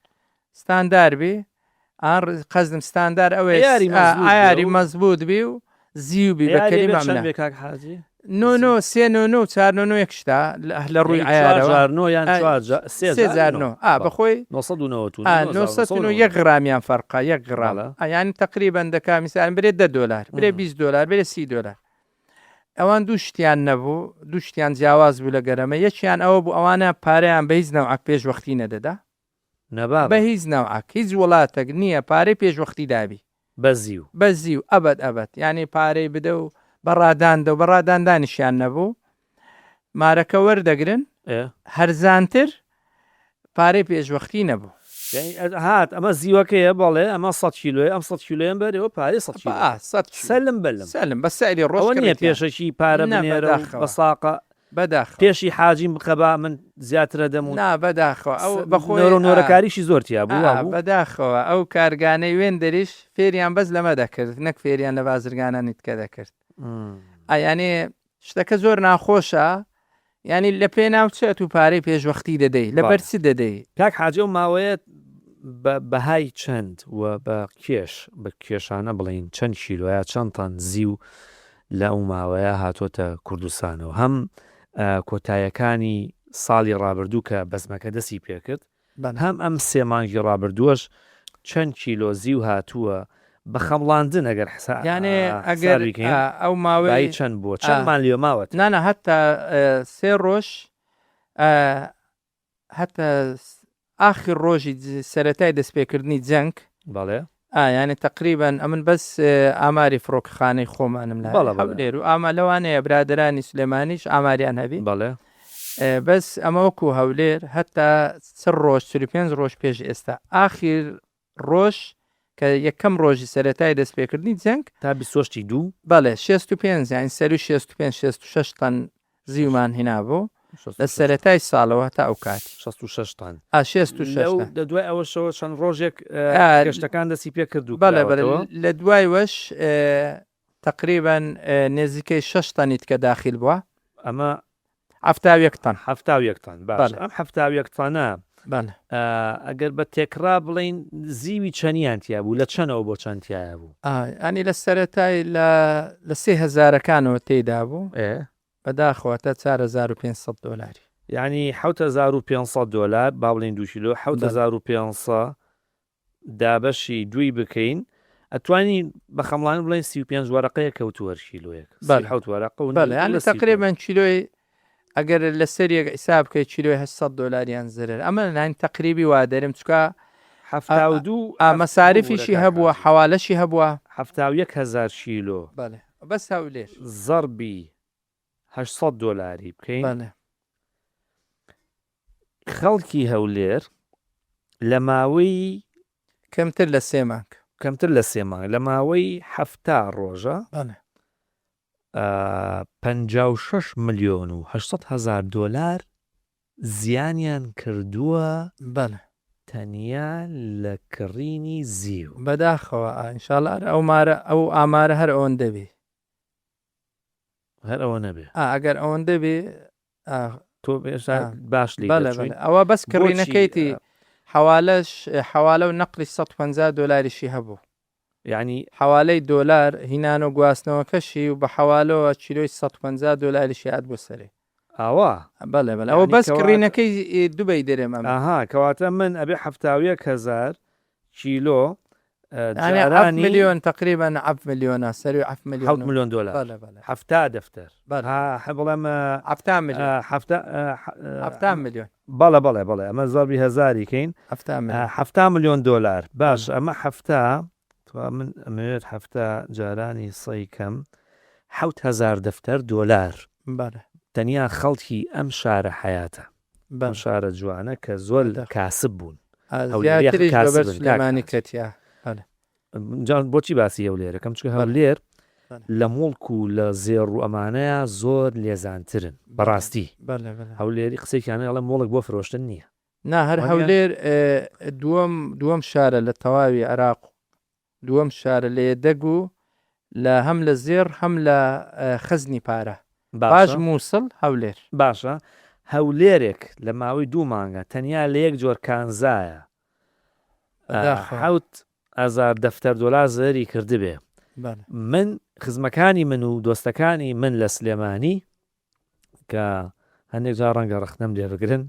ستاندار بی ئان قەزدم ستاندار ئەوەیە عیاری مەزبوط بی و زیو بی بە کەلیمە منە کاک حاجی نۆ نۆ سێ نۆ نۆ چار نۆ نۆ یەک شتە لە ڕووی عیارەوە چوار نۆ یان چوار سێ جار نۆ ئا بەخۆی 999 999 یەک غرامیان فەرقە یەک غرام یانی تقریبا دەکا میسال برێ 10 دلار برێ 20 دلار برێ 30 دلار ئەوان دوو شتیان نەبوو دوو شتیان جیاواز بوو لە گەرەمە یەکیان ئەوە بوو ئەوانە پارەیان بە هیچ نەوعەک پێش وەختی نەدەدا نەبابە بە هیچ نەوعەک هیچ وڵاتەک نییە پارەی پێش وەختی دابی بە زیو. بە زیو ئەبەد ئەبەد یانی پارەی بدە و بە ڕادان دە و بە ڕاداندانیشیان نەبوو مارەکە وەردەگرن هەرزانتر پارەی پێشوەختی نەبوو. یانی هات ئەمە زیوەکەیە بەڵێ ئەمە سەد کیلۆیە ئەم سەد کیلۆیەم بەرێ و پارەی سەد کیلۆ ئا سەد کیلۆ سەلم بەلم سەلم بە سعری ڕۆژ ئەوە نییە کڕیتیان پێشەکی پارە نا بنێرە و بەداخەوە بە ساقە بەداخەوە. پێشی حاجیم بخە با من زیاترە دەم و نا بەداخەوە ئەو بەخۆی نۆرە ئا نۆرەکاریشی زۆر تیا بوو ئا وابوو؟ بەداخەوە ئەو کارگانەی وێندەریش فێریان بەس لەمە دەکرد نەک فێریان لە بازرگانانی تکە دەکرد ئا یانی شتەکە زۆر ناخۆشە یانی لە پێناو چ ئەتوو پارەی پێشوەختی دەدەی لەبەر چ دەدەی؟ کاک حاجی ئەو ماوەیە بە بەهای چەند و بە کێش بە کێشانە بڵێین چەند کیلۆ یا چەند تەن زیو لە ئەو ماوەیە هاتۆتە کوردستانەوە هەم کۆتایەکانی ساڵی ڕابردوو کە بەزمەکە دەستی پێکرد هەم ئەم سێ مانگی ڕابردووەش چەند کیلۆ زیو هاتووە بە خەمڵاندن ئەگەر یانێ ئەگەر حسابی کەین ئەو ماوەی بایی چەند بووە چەندمان لێ ماوەتەوە؟ نا نا هەتا سێ ڕۆژ هەتا ئاخر ڕۆژی سەرەتای دەستپێکردنی جەنگ بەڵێ. ئا یانی تەقریبەن ئەمن بەس ئاماری فڕۆکەخانەی خۆمانم لایە بەڵێ بەڵێ. هەولێر و ئاما لەوانەیە برادەرانی سلێمانیش ئاماریان هەبی بەڵێ. بەس ئەمە وەکو هەولێر هەتا چ ڕۆژ 45 ڕۆژ پێش ئێستا ئاخیر ڕۆژ کە یەکەم ڕۆژی سەرەتای دەستپێکردنی جەنگ. تا 28 ی دوو. بەڵێ، 65 یانی سەرووی 65 66 تەن زیومان هینابوو لە سەرەتای ساڵەوە هەتا ئەو کاتی. 66 تەن. ئا 66 تەن. لە دوای ئەوەشەوە چەند ڕۆژێک گەشتەکان دەستی پێ کرد و بەڵێ بەڵێ لە دوای وەش تەقریبەن نێزیکەی شەش تەنی تکە داخیل بووە. ئەمە 71 تەن. 71 تەن باشە ئەم 71 تەنە بەڵێ. ئەگەر بە تێکڕا بڵێین زیوی چەنیان تیا بوو لە چەنەوە بۆ چەند تیایا بوو؟ یانی لە سەرەتای لە لە سێ هەزارەکانەوە تێیدا بوو. ئێ. بەداخەوە تا 4500 دۆلاری. یانی 7500 دۆلار با بڵێین دوو کیلۆ 7500 دابەشی دووی بکەین ئەتوانی بە خەمڵانی بڵێین 35 وەرەقەیە کەوتووە هەر کیلۆیەک 37 وەرەقە و بەڵێ یانی تەقریبەن کیلۆی ئەگەر لەسەر یەک حیساب بکەی کیلۆی 800 دۆلاریان زەرەر ئەمە لاین تەقریبی وا دەرم چکا 72 مەساریفیشی هەبووە حەوالەشی هەبووە. 71 هەزار کیلۆ بەڵێ بەس هەولێر. زەربی 800 دۆلاری بکەین. بەڵێ. خەڵکی هەولێر لە ماوەی. کەمتر لە سێ مانگ. کەمتر لە سێ مانگ لە ماوەی 70 ڕۆژە. بەڵێ. 56 ملیۆن و 800 هەزار دۆلار زیانیان کردووە. بەڵێ. تەنیا لە کڕینی زیو. بەداخەوە ان شاء اللە هەر ئەو مارە ئەو ئامارە هەر ئەوەندە بی. هەر ئەوە نەبێ. ئا ئەگەر ئەوەندە بێ ئا. تۆ ئێستا باش لێی بەڵێ دەرچووین. بەڵێ ئەوە بەس بۆچی کڕینەکەیتی حەوالەش حەوالە و نەقلی 150 دۆلاریشی هەبوو. یانی. حەوالەی دۆلار هینان و گواستنەوەکەشی و بە حەوالەوە کیلۆی 150 دۆلاریشی هات بۆ سەرێ. ئاوا. بەڵێ بەڵێ ئەوە یانی بەس کەواتە. کڕینەکەی دوبەی دەرێم ئەمن. ئەها کەواتە من ئەبێ 71 هەزار کیلۆ یانی عەف جارانی. ملیۆن تەقریبەن عەف ملیۆنە سەروی عەف ملیۆن حەوت ملیۆن دۆلار. بەڵێ بەڵێ. 70 دەفتەر. بەڵێ. ها بڵێم. 70 ملیۆن. حەفتا. 70 ملیۆن. بەڵێ بەڵێ بەڵێ ئەمە زەربی هەزاری کەین. 70 ملیۆن. 70 ملیۆن دۆلار باش ئەمە 70 توا من ئەمەوێت 70 جارانی سەی کەم 7000 دەفتەر دۆلار. بەڵێ. تەنیا خەڵکی ئەم شارە حەیاتە. ئەم بەڵێ. شارە جوانە کە زۆر بەداخەوە. کاسب بوون. هەولێریە زیاتریش بەبەر کاسبن کاک سلێمانی حاجی. کەتیا بەڵێ. جا بۆچی باسی هەولێرەکەم چونکە بەڵێ. هەولێر بەڵێ. لە موڵک و لە زێڕ و ئەمانەیە زۆر لێزانترن بەڵێ بەڕاستی بەڵێ بەڵێ. هەولێری قسێکیان هەیە ئەڵێ موڵک بۆ فرۆشتن نییە. نا هەر وانیە؟ هەولێر دووەم دووەم شارە لە تەواوی عێراق دووەم شارە لە یەدەگ و لە هەم لە زێڕ هەم لە خەزنی پارە پاش باشە. مووسڵ هەولێر. باشە هەولێرێک لە ماوەی دوو مانگە تەنیا لە یەک جۆر کانزایە بەداخەوە. 7000 دەفتەر دۆلار زەرەری کردبێ بەڵێ. من خزمەکانی من و دۆستەکانی من لە سلێمانی کە هەندێک جار ڕەنگە ڕەخنەم لێ بگرن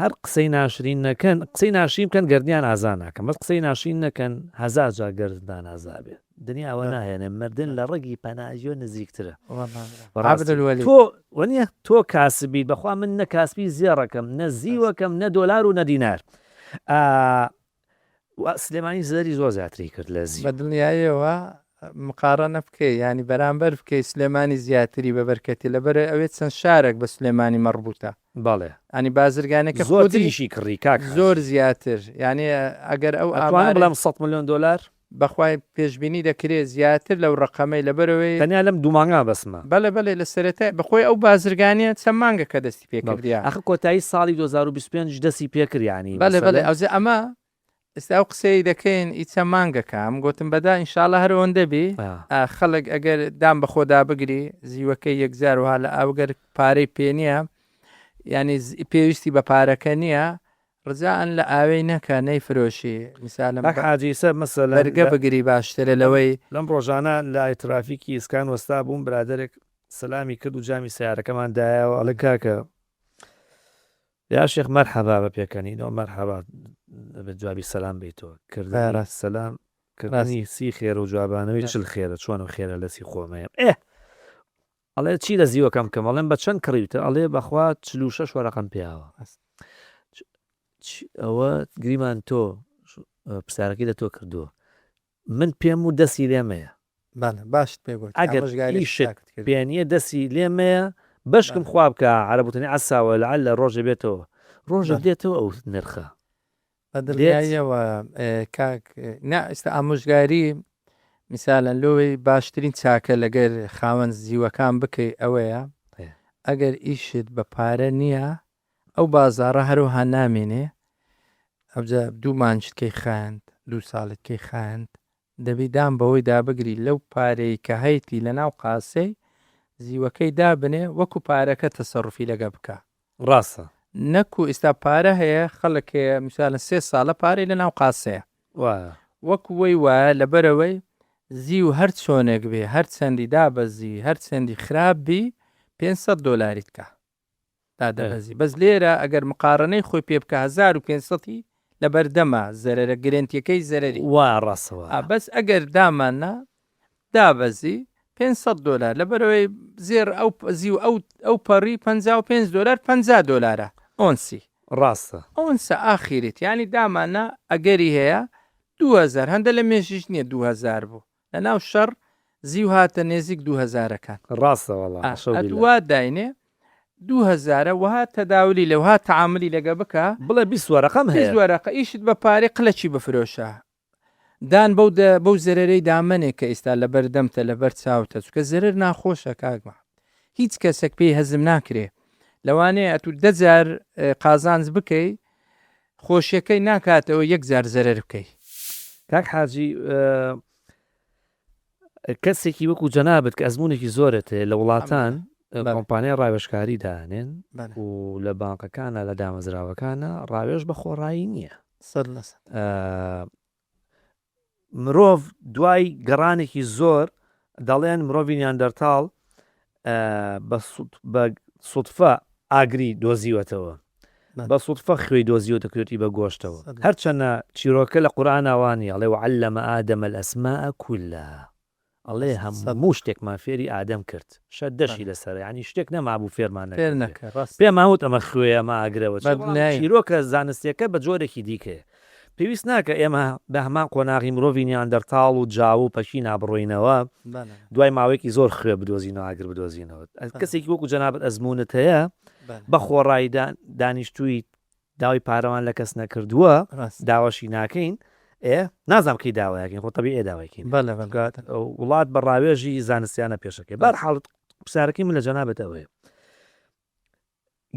هەر قسەی ناشرین نەکەن قسەی ناشرین بکەن گەردنیان ئازا ناکەم بەس قسەی ناشرین نەکەن هەزار جار گەردنتان ئازا بێ دنیا ئەوە ناهێنێ مردن لە ڕەگی پەناژیۆ نزیکترە بەڕاستی تۆ وەنیە تۆ کاسبیت بەخوا من نە کاسبی زێڕەکەم نە زیوەکەم نە دۆلار و نە دینار سلێمانی زەرەری زۆر زیاتری کرد لە زیو. بە دڵنیاییەوە مقاڕەنە بکەی یانی بەرامبەر بکەی سلێمانی زیاتری بە بەرکەتی لەبەر ئەوێ چەند شارێک بە سلێمانی مەڕبوتە. بەڵێ. یانی بازرگانەکە خودی زۆرتریشی کڕی کاک حاجی. زۆر زیاتر یانی ئەگەر ئەو ئەتوانم ئامارەی. بڵێم سەد ملیۆن دۆلار؟ بەخوای پێشبینی دەکرێ زیاتر لەو ڕەقەمەی لەبەرئەوەی. تەنیا لەم دوو مانگە بەسمە. بەڵێ بەڵێ لە سەرەتای بەخۆی ئەو بازرگانیە چەند مانگە کە دەستی پێ بەڵێ کردیە. ئاخر کۆتایی ساڵی 2025 دەستی پێ کرد یانی بەڵێ بەڵێ مەسەلەن. ئەوجا ئەمە ئێستا ئەو قسەی دەکەین ئی چەند مانگەکە ئەم گۆتم بەدا ئینشاڵا هەر ئەوەندە بی خەڵک ئەگەر دام بە خۆدا بگری زیوەکەی یەکجار وها لە ئاو گەر پارەی پێ نییە یعنی پێویستی بە پارەکە نییە ڕجاءەن لە ئاوێی نەکە نەیفرۆشی میسالم کاک حاجی سە مەسەلەن بەرگە بگری باشترە لەوەی. لەم ڕۆژانە لای ترافیکی ئیسکان وەستا بووم برادەرێک سەلامی کرد و جامی سەیارەکەمان دایەوە ئەڵێ کاکە یا شێخ مەرحەبا بە پێکەنینەوە مەرحەبا دەبێت جوابی سەلام بیتەوە کردنی ڕاست سەلام ڕاست کردنی سی خێرە و جوابانەوەی 40 خێرە چۆن و خێرە لەسی خۆمەیە ئێ ئەڵێ چی لە زیوەکەم بکەم ئەڵێم بە چەند کڕیوتە ئەڵێ بەخوا 46 وەرەقەم پیاوە ئەوە گریمان تۆ پرسیارەکەی لە تۆ کردووە من پێم و دەسی لێمەیە. بەڵێ باشت پێ گۆتی ئەگەر ئامۆژگاریەکی ئیشت چاکت کردم. پێ نیە دەسی لێمەیە بەشکم بەڵێ. خوا بکا عەرەب وتەنی عەسا وە لەعەلە ڕۆژێ بێتەوە ڕۆژێک بەڵێ. دێتەوە ئەو نرخە. بە دڵنیاییەوە کاک نا ئێستا ئامۆژگاری میسالەن لۆی باشترین چاکە لەگەر خاوەن زیوەکان بکەی ئەوەیە ئەگەر ئیشت بە پارە نییە ئەو بازاڕە هەروەها نامێنێ ئەوجا دوو مانجت کەی خایاند دوو ساڵت کەی خایاند دەبی دان بەوەی دابگری لەو پارەی کە هەیتی لەناو قاسەی زیوەکەی دابنێ وەکو پارەکە تەسەروفی لەگە بکا. ڕاستە. نەکو ئیستا پارە هەیە خەڵک هەیە میسالەن سێ ساڵە پارەی لەناو قاسەیە. وایە. وەکو وەی وایە لەبەرئەوەی زیو هەر چۆنێک بێ هەر چەندی دابەزی هەر چەندی خراپ بی 500 دۆلاریت کا. دادەبەزی بەس لێرە ئەگەر مقارنەی خۆی پێ بکە 1500 ی لەبەردەمە زەرەرە گرێنتیەکەی زەرەری وا ڕاستە وا. بەس ئەگەر داماننا دابەزی 500 دۆلار لەبەرەوەی زێر ئەو زیو ئەو ئەو پەڕی 55 دۆلار 50 دۆلارە ئۆنسی ڕاستە ئۆنسە ئاخیرێت یانی داماننا ئەگەری هەیە 2000 هەندە لە مێژیش نییە 2000 بوو لەناو شەڕ زیو هاتە نێزیک دوو هەزارەکان. ڕاستە وەڵا حەشەو ئەتوو بیلا. وا داینێ دوو هەزارە وەها تەداولی لێ وەها تەعامولی لەگە بکە. بڵێ 20 وەرەقەم هەیە. 20 وەرەقە ئیشت بە پارەی قلەکی بفرۆشە دان بەو دە بەو زەرەرەی دامەنێ کە ئیستا لەبەر دەمتە لەبەر چاوتە چونکە زەرەر ناخۆشە کاک مەحمود هیچ کەسەک پێی هەزم ناکرێ لەوانەیە ئەتوو دە جار قازانج بکەی خۆشیەکەی ناکاتەوە یەک جار زەرەر بکەی. کاک حاجی کەسێکی وەکو جەنابت کە ئەزمونێکی زۆرت هەیە لە وڵاتان کۆمپانیای ڕاوێژکاری دانێن و لە بانقەکانە لە دامەزراوەکانە ڕاوێژ بە خۆڕایی نییە. مرۆڤ دوای گەڕانێکی زۆر دەڵێن مرۆڤی نیاندەرتاڵ بە سوتفە ئاگری دۆزیوەتەوە بە سوتفە خوێی دۆزیوەتە کرێتی بە گۆشتەوە هەرچەنە چیرۆکە لە قورئانا وا نییە ئەڵێ وعلم آدم الاسماء كلها ئەڵێ هەموو شتێکمان فێری ئادەم کرد شەدەشی لەسەرە یانی شتێک نەمابوو فێرمان نەکردبێ پێمان وت ئەمە خوێیە ئەمە ئاگرە وە چیە بەڵام چیرۆکە زانستیەکە بە جۆرێکی دیکەیە پێویست ناکە ئێمە بە هەمان قۆناغی مرۆڤی نیاندەرتاڵ و جاو و پەکینا بڕۆینەوە دوای ماوەیەکی زۆر خوێ بدۆزینەوە ئاگر بدۆزینەوە کەسێکی وەکو جەنابت ئەزموونت هەیە بە خۆڕایی دانیشتووی داوای پارەمان لە کەس نەکردووە داواشی ناکەین ئێ نازانم کەی داوایەکەین خۆ تەبیعیە داوای کەین وڵات بە ڕاوێژی زانستیانە پێشەکەی بەرحاڵ پرسیارەکەی من لە جەنابت ئەوەیە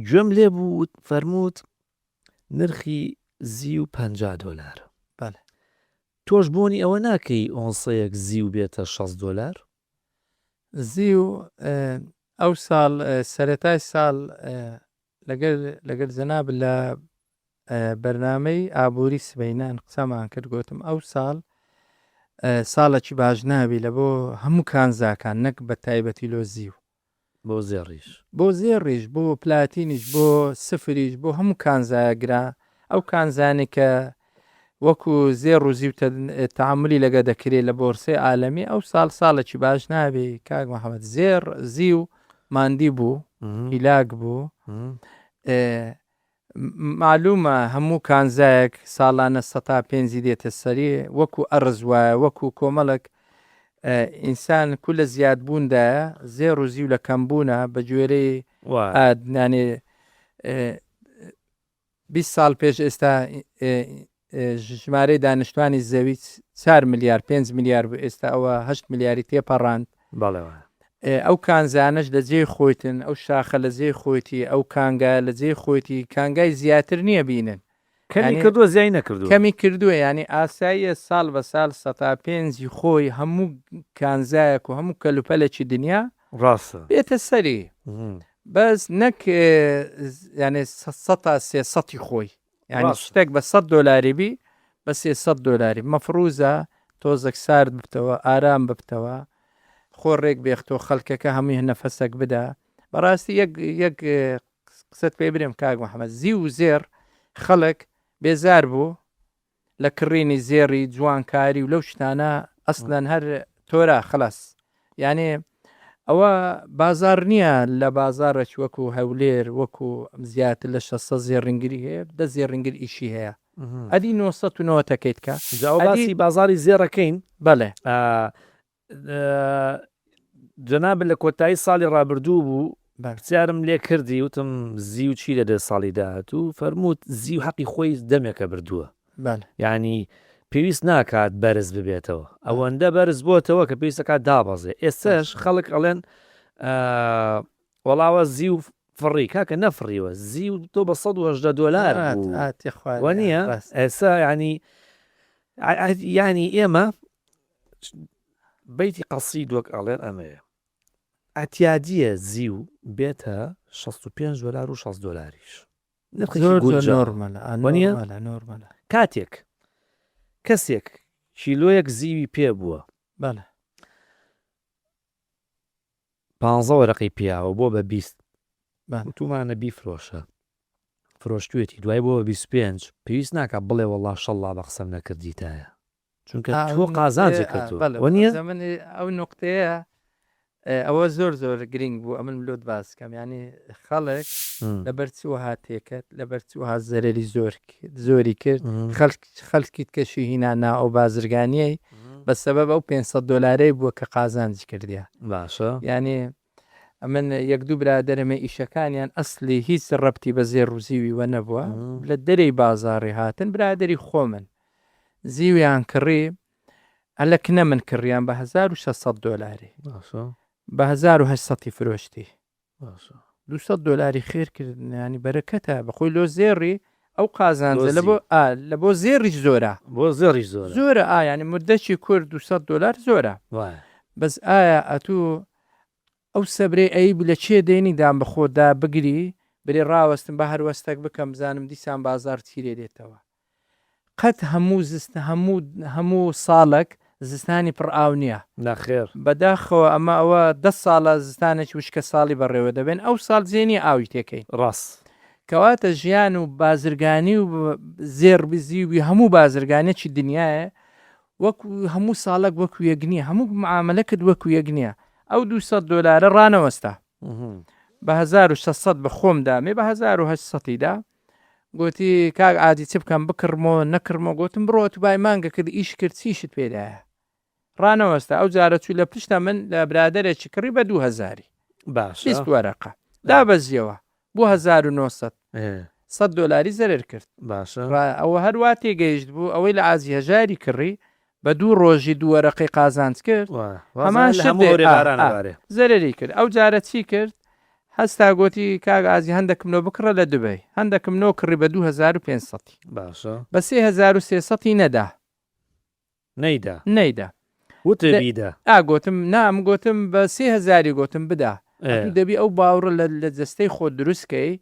گوێم لێ بوو فەرمووت نرخی زیو 50 دۆلار تۆش بۆنی ئەوە ناکەی ئۆنسەیەک زیو بێتە 60 دۆلار؟ زیو ئەو ساڵ سەرەتای ساڵ لەگەر لەگەر جەنابت لە بەرنامەی ئابووری سبەینان قسەمان کرد گۆتم ئەو ساڵ ساڵەکی باش نابی لە بۆ هەموو کانزاکان نەک بە تایبەتی لۆ زیو. بۆ زێڕیش. بۆ زێڕیش بۆ پلاتینیش بۆ سفریش بۆ هەموو کانزایە گرا ئەو کانزانەی کە وەکو زێڕ و زیو تەعامولی لەگە دەکرێ لە بۆرسەی عالەمی ئەو ساڵ ساڵێکی باش نابی کاک محەممەد زێڕ زیو ماندی بوو هیلاک بوو معلومە هەموو کانزایەک ساڵانە سەتا پێنجی دێتە سەری وەکو ئەرز وایە وەکو کۆمەڵک ئینسان کو لە زیادبووندایە زێڕ و زیو لە کەمبوونە بە گوێرەی ئادنانێ 20 ساڵ پێش ئێستا ژمارەی دانیشتوانی زەوی چار ملیار پێنج ملیار بوو ئێستا ئەوە هەشت ملیاری تێپەڕاند. بەڵێ وایە. ئەو کانزانەش لە جێی خۆیتن، ئەو شاخە لە جێی خۆیتی، ئەو کانگایە لە جێی خۆیتی، کانگای زیاتر نییە بینن. کەمی کردووە زیای نەکردووە. کەمی کردووە یانی ئاساییە ساڵ بە ساڵ سەتا پێنجی خۆی هەموو کانزایەک و هەموو کەلوپەلێکی دنیا ڕاستە. بێتە سەری بەس نەک یانی سەتا سێ سەتی خۆی. یانی شتێک بە سەد دۆلاری بی بە 300 دۆلاری مەفروزە تۆزێک سارد ببتەوە ئارام ببتەوە خۆ ڕێک بێختەوە خەڵکەکە هەمووی نەفەسەک بدا بەڕاستی یەک یەک قسەت پێ برێم کاک محەممەد زیو و زێڕ خەڵک بێزار بوو لە کڕینی زێڕی جوانکاری و لەو شتانە ئەسلەن هەر تۆرا خلاص یانێ ئەوە بازاڕ نییە لە بازاڕێکی وەکو هەولێر وەکو زیاتر لە 600 زێڕینگری هەیە دە زێڕینگر ئیشی هەیە ئەدی 990 تەکەیت کە جا ئەوە باسی بازاڕی زێڕەکەین بەڵێ جەنابت لە کۆتایی ساڵی ڕابردوو بوو پرسیارم لێ کردی وتم زیو چی لە دێ ساڵی داهاتوو فەرمووت زیو حەقی خۆی دەمێکە بردووە. بەڵێ. یانی پێویست ناکات بەرز ببێتەوە ئەوەندە بەرز بۆتەوە کە پێویستەکات دابەزێ ئێستاش خەڵک ئەڵێن وەڵاوە زیو فڕی کاکە نەفڕیوە زیو تۆ بە 118 دۆلار بوو وە نییە ئێستا ینی ینی ئێمە بەیتی قەسید وەک ئەڵێن ئەمەیە ئەتیادیە زیو بێتە 65 دۆلار و 60 دۆلاریش نرخێکی زۆر زۆر گونجاو نۆرمەلە ئا وەنیە؟ نۆرمەلە نۆرمەلە. کاتێک کەسێک کیلۆیەک زیوی پێ بووە بەڵێ. پانزە وەرەقەی پیاوە بۆ بە 20 بەڵێ. وتومانە بیفرۆشە فرۆشتوێتی دوای بۆ بە 25 پێویست ناکا بڵێ وەڵا شەڵا بە قسەم نەکردیتایە چونکە ئا تۆ ئەو نوقتەیە قازانجت ئا کردووە بەڵێ وەنیە؟ بەڵێ من ئەو نوقتەیە ئەوە زۆر زۆر گرینگ بوو ئەمن لۆت باس کەم یانی خەڵک لەبەر چ وەها تێکەت لەبەر چ وەها زەرەری زۆر زۆری کرد خەلک خەلکیت کەشی هینا نا ئەو بازرگانیەی بە سەبەب ئەو 500 دۆلارەی بووە کە قازانجی کردیە باشە یانی ئەمن یەک دوو برادەرمێ ئیشەکانیان ئەسلی هیچ ڕەبتی بە زێڕ و زیوی وە نەبووە لە دەرێی بازاڕی هاتن برادەری خۆمن زیویان کڕی ئەلە کنە من کڕیان بە 1600 دۆلاری باشە بە 1800 فرۆشتی باشە 200 دۆلاری خێر کردن ینی بەرەکەتە بەخۆی لۆ زێڕی ئەو قازانجە لۆ لە بۆ ئا لە بۆ زێڕیش زۆرە بۆ زێڕیش زۆرە زۆرە ئا یعنی مدەکی کورد 200 دۆلار زۆرە وایە بەس ئایا ئەتوو ئەو سەبرەی ئەیب لە کێ دێنی دان بە خۆتدا بگری برێ ڕاوەستم با هەر وەستەک بکەم بزانم دیسان بازاڕ چی لێ دێتەوە قەت هەموو زست هەموو هەموو ساڵەک زستانی پڕ ئاو نییە. نەخێر. بەداخەوە ئەمە ئەوە دە ساڵە زستانێکی وشکە ساڵی بەڕێوە دەبەین ئەو ساڵ جێ نییە ئاوی تێکەین. ڕاست. کەواتە ژیان و بازرگانی و زێڕ زیوی هەموو بازرگانێکی دنیایە وەکو هەموو ساڵەک وەکو یەک نییە هەموو معامەلەکت وەکو یەک نییە ئەو 200 دۆلارە ڕانەوەستا بە 1600 بە خۆم دامێ بە 1800 دا گوتی کاک عادی چ بکەم بکڕمەوە نەکڕمەوە گوتم بڕۆ تو بای مانگە کرد ئیش کرد چیشت پێدایە ڕانەوەستا ئەو جارە چوو لە پشتە من لە برادێکی کڕی بە 2000 باشە 20 وەرەقە دابەزیەوە بۆ 1900 سەد دۆلاری زەرەر کرد. باشە. ڕا ئەوە هەر وا تێگەیشت بوو ئەوەی لە عازی هەژاری کڕی بە دوو ڕۆژی دوو وەرەقەی قازانج کرد وا هەمان وازانە لە شت هەموو دێ هەورێ ئا باران ئا ئەبارێ. زەرەری کرد ئەو جارە چی کرد هەستا گۆتی کاک عازی هەندەکم لۆ بکڕە لە دوبەی هەندەکم لۆ کڕی بە 2500 ی باشە. بە 3300 ی نەدا. نەیدا. نەیدا. وتێ دە بیدە. ئا گۆتم نا من گۆتم بە سێ هەزاری گۆتم بدە. ئێ. ئەتوو دەبی ئەو باوڕە لە لە جەستەی خۆت دروست کەی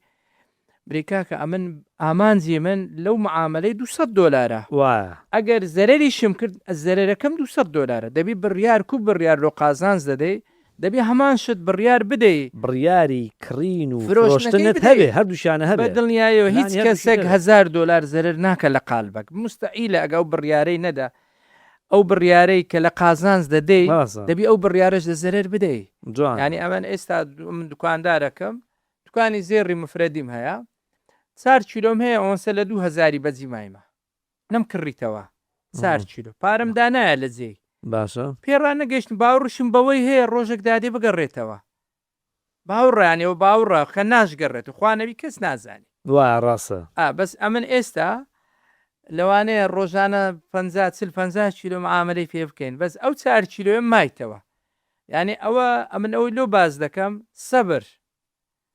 برێ کاکە ئەمن ئامانجی من لەو معامەلەی 200 دۆلارە. وایە. ئەگەر زەرەریشم کرد زەرەرەکەم 200 دۆلارە. دەبی بڕیار کو بڕیار لۆ قازانج دەدەی دەبی هەمان شت بڕیار بدەی. بڕیاری کڕین و فرۆشتنەکەی فرۆشتنت بدەی. هەبێ هەردووکیانە بە هەبێ. دڵنیایەوە هیچ لانی هەردووکی کەسێک هەبێ. هەزار دۆلار زەرەر ناکا لە قالبەک. موستەحیلە ئەگە ئەو بڕیارەی نەدا. ئەو بڕیارەی کە لە قازانج دەدەی ڕاستە. دەبی ئەو بڕیارەش لە زەرەر بدەی. جوانە. یانی ئەمن ئێستا من دوکاندارەکەم دوکانی زێڕی مفرەدیم هەیە چار کیلۆم هەیە ئۆنسە لە دوو هەزاری بەجی مایمە. نەم کڕیتەوە چار کیلۆ پارەم دانایە لە جێی. باشە. پێ ڕانەگەیشتم باوڕشم بەوەی هەیە ڕۆژێک دادێ بگەڕێتەوە باوڕیان ئێوە باوڕە کە ناشگەڕێت و خوا نەبی کەس نازانی. وایە ڕاستە. ئا بەس ئەمن ئێستا لەوانەیە ڕۆژانە پەنجا چل پەنجا کیلۆ معامەلەی پێ بکەین بەس ئەو چار کیلۆیە مایتەوە یانی ئەوە ئەمن ئەوەی لۆ باس دەکەم سەبر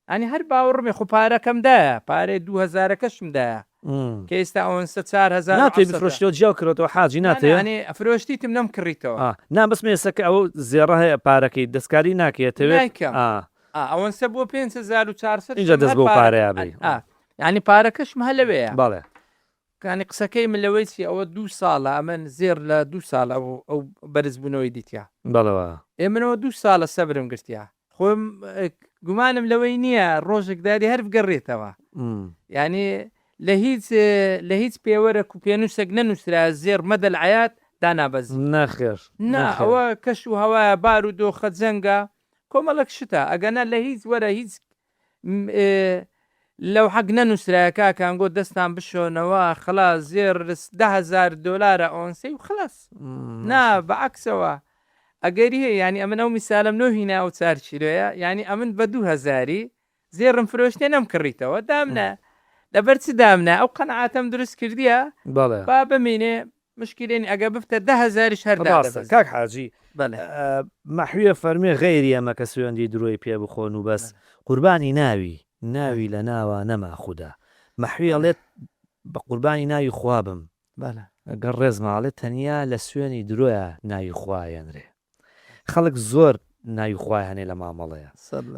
ئەنی هەر باوەڕمێ خۆ پارەکەم دایە پارەی دوو هەزارەکەشم دایە کە ئێستا ئەوەنسە چار هەزار و ناتەوێ حەفت سەدە. بفرۆشیتەوە جیاو کرۆتەوە حاجی نا نا ناتەوێ؟ ئەنی فرۆشتیتم نەم کڕیتەوە. ئا نا بەس من ئێستا کە ئەوە زێڕە هەیە پارەکەی دەستکاری ناکەی ئەتەوێت نایکەم ئا. ئا ئەوەنسە بۆ 5400 ئینجا شم دەست هەر بەو پارە پارەیە بەی. ئا یانی پارەکەشم هەر لەوێیە. بەڵێ. یانی قسەکەی من لەوەی چی ئەوە دوو ساڵە ئەمن زێڕ لە دوو ساڵ ئەو ئەو بەرزبوونەوەی دیتیا. بەڵێ وایە. ئێ منەوە دوو ساڵە سەبرم گرتیا خۆم گومانم لەوەی نییە ڕۆژێک داری هەر بگەڕێتەوە یعنی لە هیچ لە هیچ پێوەرەک و پێنووسێک نەنووسرا زێڕ مەدەل عیات دانابەزی نەخێر نا ئەوە کەش و هەوایە بار و دۆخە جەنگە کۆمەڵک شتە ئەگەنا لە هیچ وەرە هیچ لەوحەک نەنووسرایە کاکە ئەنگۆ دەستان بشۆنەوە خلاص زێڕ 10,000 دۆلارە ئۆنسەی و خلاص نا بە عەکسەوە ئەگەری هەیە یانی ئەمن ئەو میسالەم لۆ هینا ئەو چار کیلۆیە یانی ئەمن بە دوو هەزاری زێڕم فرۆشتێ نەم کڕیتەوە دامنا لەبەر چ دامنا ئەو قەناعەتەم دروست کردیە بەڵێ. با بمینێ مشکیلەی نیە ئەگەر ببتە دە هەزاریش هەر ڕاستە دادەبەزێ. کاک حاجی بەڵێ. مەحویە فەرموێ غەیری ئەمە کە سوێندی درۆی پێ بخۆن و بەس قوربانی ناوی ناوی لە ناوا نەما خودا مەحوی ئەڵێت بە قوربانی ناوی خوا بم بەڵێ. گەر ڕێزمە ئەڵێ تەنیا لە سوێنی درۆیا ناوی خوا ئەیەنرێ خەڵک زۆر ناوی خوای هەنێ لە مامەڵەیە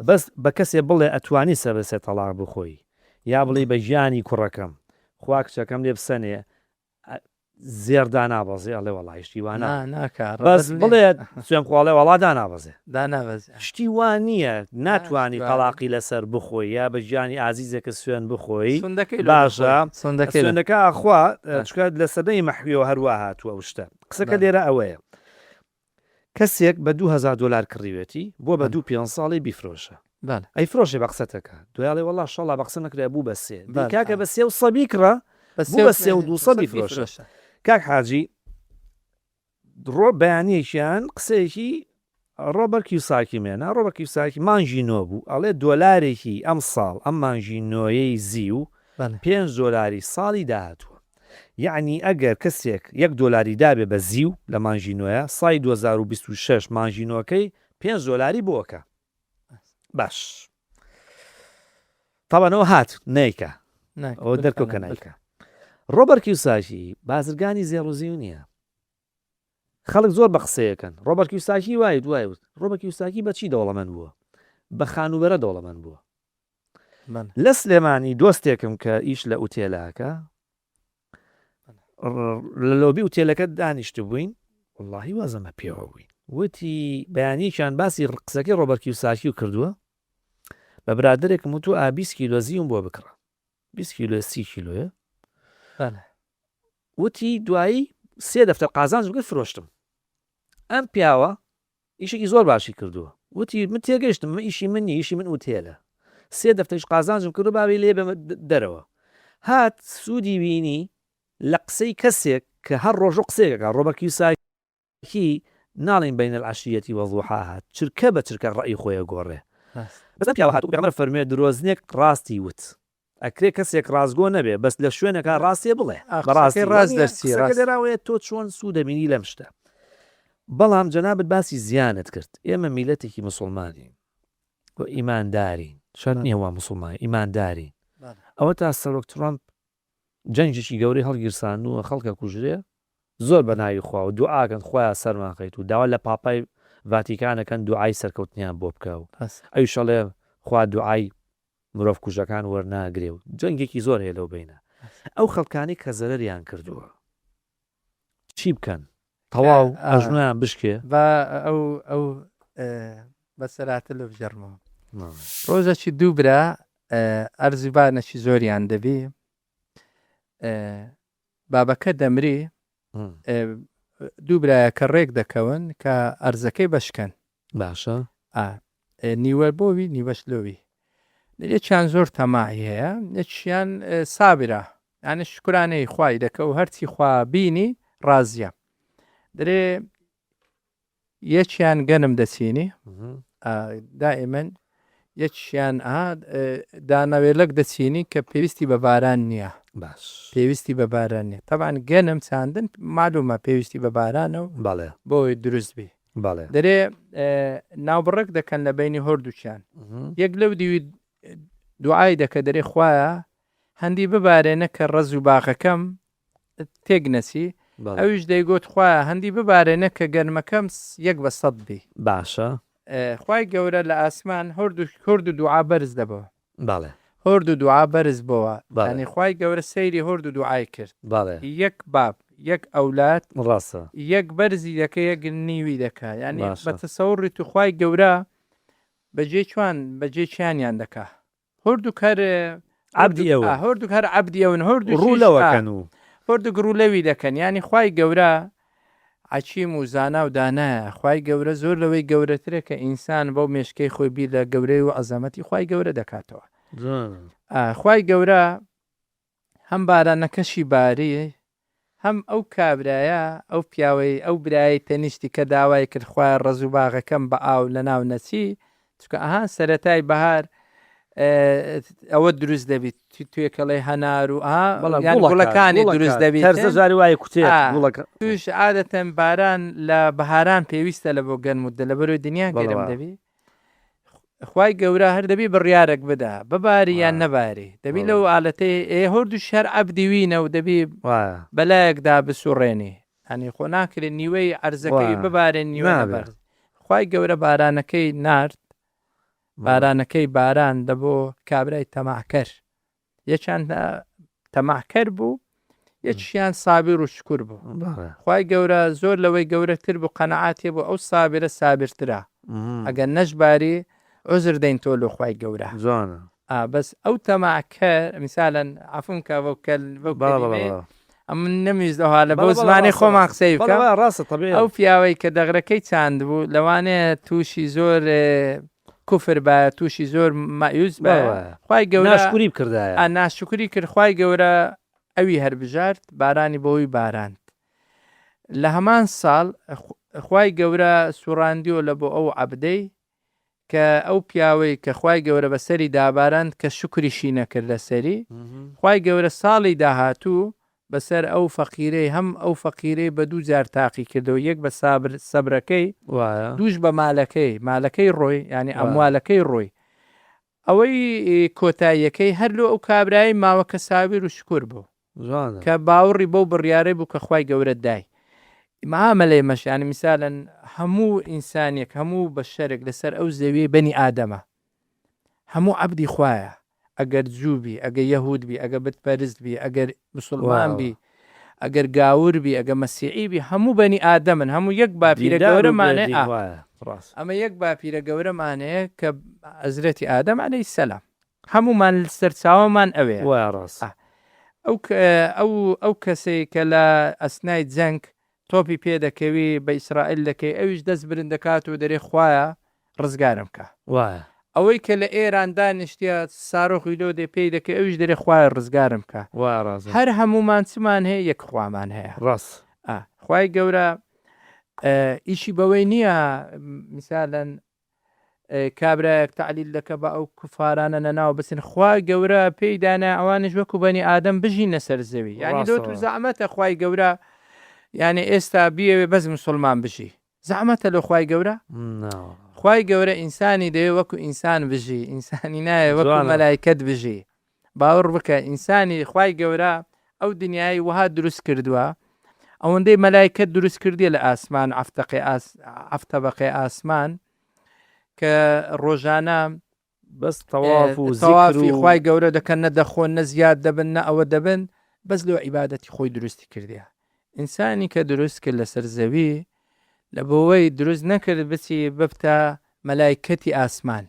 بەس بە کەسێ بڵێ ئەتوانی سەر بە سێ تەڵاق بخۆی یا بڵێی بە گیانی کوڕەکەم خوا کچەکەم لێ بسەنێ زێڕ دانابەزێ ئەڵێ وەڵی شتی وا ناکا بەس بڵێ سوێن خوا ئەڵێ وەڵا دانابەزێ دانابەزێ شتی وا نییە ناتوانی تەڵاقی لەسەر بخۆی یا بە گیانی ئازیزێکە سوێن بخۆی باشە سوێندەکە ئاخوا چونکە لە سەدەی مەحویەوە هەروا هاتووە ئەو شتە قسەکە لێرە ئەوەیە کەسێک بە 2000 دۆلار کڕیوێتی بۆ بە دوو پێنج ساڵی بیفرۆشە ئەیفرۆشێ بە قسەتەکە دوای ئەڵێ وەڵا شەڵا بە قسە نەکرێ بوو بە سێ دەی کاکە بە سێ و سە بیکڕە بوو بە سێ و دوو سە بیفرۆشە کاک حاجی ڕۆ بەیانیەکیان قسەیەکی ڕۆبەر کیوساکی مێنا ڕۆبەر کیوساکی مانگی نۆ بوو ئەڵێ دۆلارێکی ئەم ساڵ ئەم مانگی نۆیەی زیو پێنج دۆلاری ساڵی داهاتووە یەعنی ئەگەر کەسێک یەک دۆلاری دابێ بە زیو لە مانگی نۆیە سای 2026 مانگی نۆکەی پێنج دۆلاری بۆ ئەکا باش تاوان ئەوە هات نیکە ئەوە دەرکەوت کە نایکا ڕۆبەر کیوساکی بازرگانی زێڕ و زیو نییە خەڵک زۆر بە قسەیەکەن ڕۆبەر کیوساکی وای دوای وت ڕۆبەر کیوساکی بەچی دەوڵەمەند بووە بە خانوبەرە دەوڵەمەند بووە لە سلێمانی دۆستێکم کە ئیش لە ئوتێلاکە لە لۆبی ئوتێلەکە دانیشتبووین وەڵاهی وازەمە پێوە بووین وتی بەیانیەکیان باسی قسەکەی ڕۆبەر کیوساکی و کردووە بە برادەرێکم وتووە ئا 20 کیلۆ زیوم بۆ بکڕە 20 کیلۆ 30 کیلۆیە وتی دوایی سێ دەفتەر قازانج بکرد فرۆشتم ئەم پیاوە ئیشێکی زۆر باشی کردووە وتی من تێگەیشتم من ئیشی من نیە ئیشی من ئوتێلە سێ دەفتەریش قازانجم کردو بابی لێ بێمە دەرەوە هات سوودی بینی لە قسەی کەسێک کە هەر ڕۆژ و قسەیەک ئەکا ڕۆبەر کیوساکی ناڵێین بین العشیەتی وضحاها چرکە بە چرکە ڕەئی خۆی ئەگۆڕێ بەس ئەم پیاوە هات و پێغەمبەر فەرموێ درۆزنێک ڕاستی وت ئەکرێ کەسێک ڕاستگۆ نەبێ بەس لە شوێنێکا ڕاستێ بڵێ بەڕاستی ڕاست دەرچی قسەکە لێراوەیە تۆ چۆن سوود دەبینی لەم شتە بەڵام جەنابت باسی زیانت کرد ئێمە میلەتێکی مسوڵمانین و ئیماندارین شەرت نییە وا مسوڵمان ئیماندارین ئەوە تا سەرۆک ترەمپ جەنگێکی گەورەی هەڵگیرساندووە خەڵکە کوژرێ زۆر بە ناوی خوا و دوعاکەن خوایە سەرمان خەیت و داوا لە پاپای ڤاتیکانەکەن دوعای سەرکەوتنیان بۆ بکە و ئەویش ئەڵێ خوا دوعای مرۆڤ کوژەکان وەرناگرێ و جەنگێکی زۆر هەیە لەو بەینە ئەو خەڵکانەی کە زەرەریان کردووە چی بکەن تەواو ئەژنۆیان بشکێ؟ با ئەو ئەو بەسەراتە لۆ بگێڕمەوە. ڕۆژەکی دوو برا ئەرز و بانەکی زۆریان دەبی بابەکە دەمری دوو برایەکە ڕێک دەکەون کە ئەرزەکەی بەشکەن باشە نیوە بۆوی نیوەش لۆوی یەکیان زۆر تەماعی هەیە یەکیان سابرا یانە شکرانەی خوای دەکە و هەرچی خوا بینی ڕازیە درێ یەکیان گەنم دەچینی دائیمەن یەکیان دانەوێلەک دەچینی کە پێویستی بە باران نییە باش پێویستی بە باران نیە تەبان گەنم چاندن معلومە پێویستی بە بارانە و بەڵێ بۆی دروست بی بەڵێ دەرێ ناوبڕک دەکەن لە بینی هەردووکیان یەک لەو دیوی دوعای دەکە دەرێ خوایە هەندی ببارێنە کە ڕەز و باغەکەم تێک نەچی ئەویش دەیگۆت خوایە هەندی ببارێنە کە گەنمەکەم یەک بە سەد بی. باشە. خوای گەورە لە ئاسمان هۆرد هۆرد و دوعا بەرز دەبەوە. بەڵێ. هۆرد و دوعا بەرز بۆوە. بەڵێ. یانی خوای گەورە سەیری هۆرد و دوعای کرد. بەڵێ. یەک باب یەک ئەولاد. ڕاستە. یەک بەرزی دەکە یەک نیوی دەکا. یانی باشە. بە تەسەوڕی تو خوای گەورە بەجێ چوان بەجێ چیانیان دەکا. هەردووک هەر عەبدی ئەون. هەردووک هەر عەبدی ئەون هەردووکیش ڕوو لەوە کەن و. هەردووک ڕوو لەوی دەکەن یانی خوای گەورە حەکیم و زانا و دانایە خوای گەورە زۆر لەوەی گەورەترە کە ئینسان بەو مێشکەی خۆی بیر لە گەورەی و عەزەمەتی خوای گەورە دەکاتەوە خوای گەورە هەم بارانەکەشی باری هەم ئەو کابرایە ئەو پیاوەی ئەو برایەی تەنیشتی کە داوای کرد خوایە ڕەز و باغەکەم بە ئاو لەناو نەچی چونکە ئەها سەرەتای بەهار. ئەوە دروست دەبیت توێکەڵی هەنار و یان گوڵەکانی دروست دەبیت تەرزە جاری وایە کوتێ گوڵەکە توش عادەتەن باران لە بەهاران پێویستە لە بۆ گەرم و لە بەرەوەی دنیا گەرم دەبی خوای گەورە هەر دەبی بڕیارێک بدا بباری یان نەباری دەبی لەو ئالەتەی ئێ هەردوو شەر عەبدی وینە و دەبی بەلایەکدا بسوڕێنی هەنی خۆ ناکرێت نیوەی عەرزەکەی ببارێن نیوە نەبار خوای گەورە بارانەکەی نارد بارانەکەی باران دەبۆ کابرای تەماکەر یەکیان تەماکەر بوو یەکیان سابیر و شکر بوو خوای گەورە زۆر لەوەی گەورەتر بوو قەنەعاتی بوو ئەو سابرە سابرترە ئەگەر نەشباری عوزر دەین تۆ لۆ خوای گەورە جوانە ئا بەس ئەو تەماکەر میسالەن عەفوم کە بەو کەل بەو کەلیمەیە ئەمن نەمویست ئەوها لە بەو زمانی خۆمان قسەی بکەم ڕاستە تەبیعی ئەو پیاوەی کە دەغرەکەی چاند بوو لەوانەیە تووشی زۆر کوفر بایە تووشی زۆر مایوس بایە خوای گەورە ناشکوری بکردایە ئا ناشکوری کرد خوای گەورە ئەوی هەربژارد بارانی بۆی باراند لە هەمان ساڵ خوای گەورە سوڕاندیۆ لە بۆ ئەو عەبدەی کە ئەو پیاوەی کە خوای گەورە بەسەری داباراند کە شوکریشی نەکرد لەسەری خوای گەورە ساڵی داهاتوو بەسەر ئەو فەقیرەی هەم ئەو فەقیرەی بە دوو جار تاقی کردەوە یەک بە سابر سەبرەکەی وایە دووش بە مالەکەی مالەکەی ڕۆی یانی ئەموالەکەی ڕۆی ئەوەی کۆتاییەکەی هەر لۆ ئەو کابرایەی ماوە کە سابیر و شکور بوو جوانە. کە باوڕی بەو بڕیارەی بوو کە خوای گەورە دای. معامەلەی مەش یانی میسالەن هەموو ئینسانێک هەموو بەشەرێک لەسەر ئەو زەویەی بەنی ئادەمە هەموو عەبدی خوایە ئەگەر جوو بی ئەگە یەهود بی ئەگە بت پەرست بی ئەگەر مسوڵمان بی ئەگەر گاور بی ئەگە مەسیعی بی هەموو بەنی ئادەمن هەموو یەک باپیرە دیندار و گەورەمانەیە بێدین ئا وایە ڕاست. ئەمە یەک باپیرە گەورەمانەیە کە حەزرەتی ئادەم عەلەیهی سەلام هەموومان سەرچاوەمان ئەوەیە. وایە ڕاست. ئەو ئەو ئەو کەسەی کە لە ئەسنای جەنگ تۆپی پێ دەکەوی بە ئیسرائیل دەکەی ئەویش دەست برند دەکات و دەرێ خوایە ڕزگارم کە. وایە. ئەوەی کە لە ئێران دانیشتیە سارۆخی لۆ دێ پێی دەکەی ئەویش دەرێ خوایە ڕزگارم کە. وایە ڕاستە. هەر هەموومان چمان هەیە یەک خوامان هەیە. ڕاست. ئا خوای گەورە ئیشی بەوەی نییە میسالەن کابرایەک تەعلیل دەکە بە ئەو کوفارانە لەناو بچن خوا گەورە پێی دانا ئەوانیش وەکو بەنی ئادەم بژین لەسەر زەوی یعنی لۆ تو زەحمەتە خوای گەورە یعنی ئێستا بیەوێ بەس مسلمان بژی زەحمەتە لۆ خوای گەورە خوای گەورە ئینسانی دەوێ وەکو ئینسان بژی ئینسانی نایە وەکو مەلایکەت بژی باوەڕ بکە ئینسانی خوای گەورە ئەو دنیای وەها دروست کردووە ئەوەندەی مەلایکەت دروست کردیە لە ئاسمان عەفتەقێ ئاس عەفتەبەقێ ئاسمان کە ڕۆژانە بەس تەواف و تەوافی خوای گەورە دەکەن نە دەخۆن نە زیاد دەبن نە ئەوە دەبن بەس لۆ عیبادەتی خۆی دروستی کردیە ئینسانی کە دروست کرد لەسەر زەوی لە بۆوەی دروست نەکرد بچی ببتە مەلایکەتی ئاسمان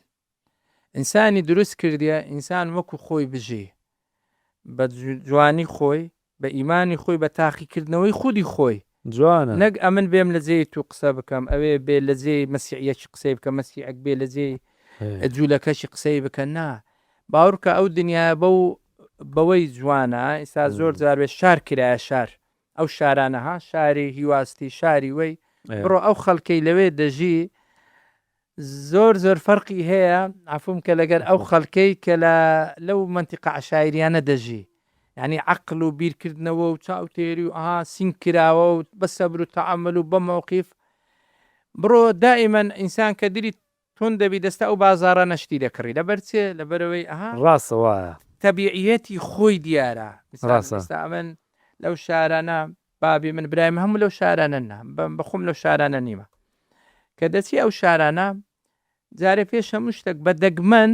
ئینسانی دروست کردیە ئینسان وەکو خۆی بژی بە جوانی خۆی بە ئیمانی خۆی بە تاقیکردنەوەی خودی خۆی جوانە نەک ئەمن بێم لە جێی تو قسە بکەم ئەوێ بێ لە جێی مەسیعیەکی قسەی بکە مەسیعەک بێ لە جێی جوولەکەشی قسەی بکە نا باوەڕکە ئەو دنیاە بەو بەوەی جوانە ئیستا زۆر جار بێ شار کرایە شار ئەو شارانە ها شاری هیواستی شاری وەی بڕۆ ئەو خەڵکەی لەوێ دەژی زۆر زۆر فەرقی هەیە عەفوم کە لەگەر ئەو خەلکەی کە لە لەو مەنتیقە عەشایریانە دەژی یعنی عەقل و بیرکردنەوە و چاو تێری و ئەها سینگ کراوە و بە سەبر و تەعەمل و بە مەوقیف بڕۆ دائیمەن ئینسان کە دری توند دەبی دەستە ئەو بازاڕانە شتی دەکڕی لەبەر چێ لەبەرەوەی ئەها ڕاستە وایە. تەبیعیەتی خۆی دیارە مثال ڕاستە. ئێستا ئەمن لەو شارانە بابی من برای من هەموو لەو شارانە نا بەخۆم لەو شارانە نیمە کە دەچی ئەو شارانە جارێ پێش هەموو شتێک بە دەگمەن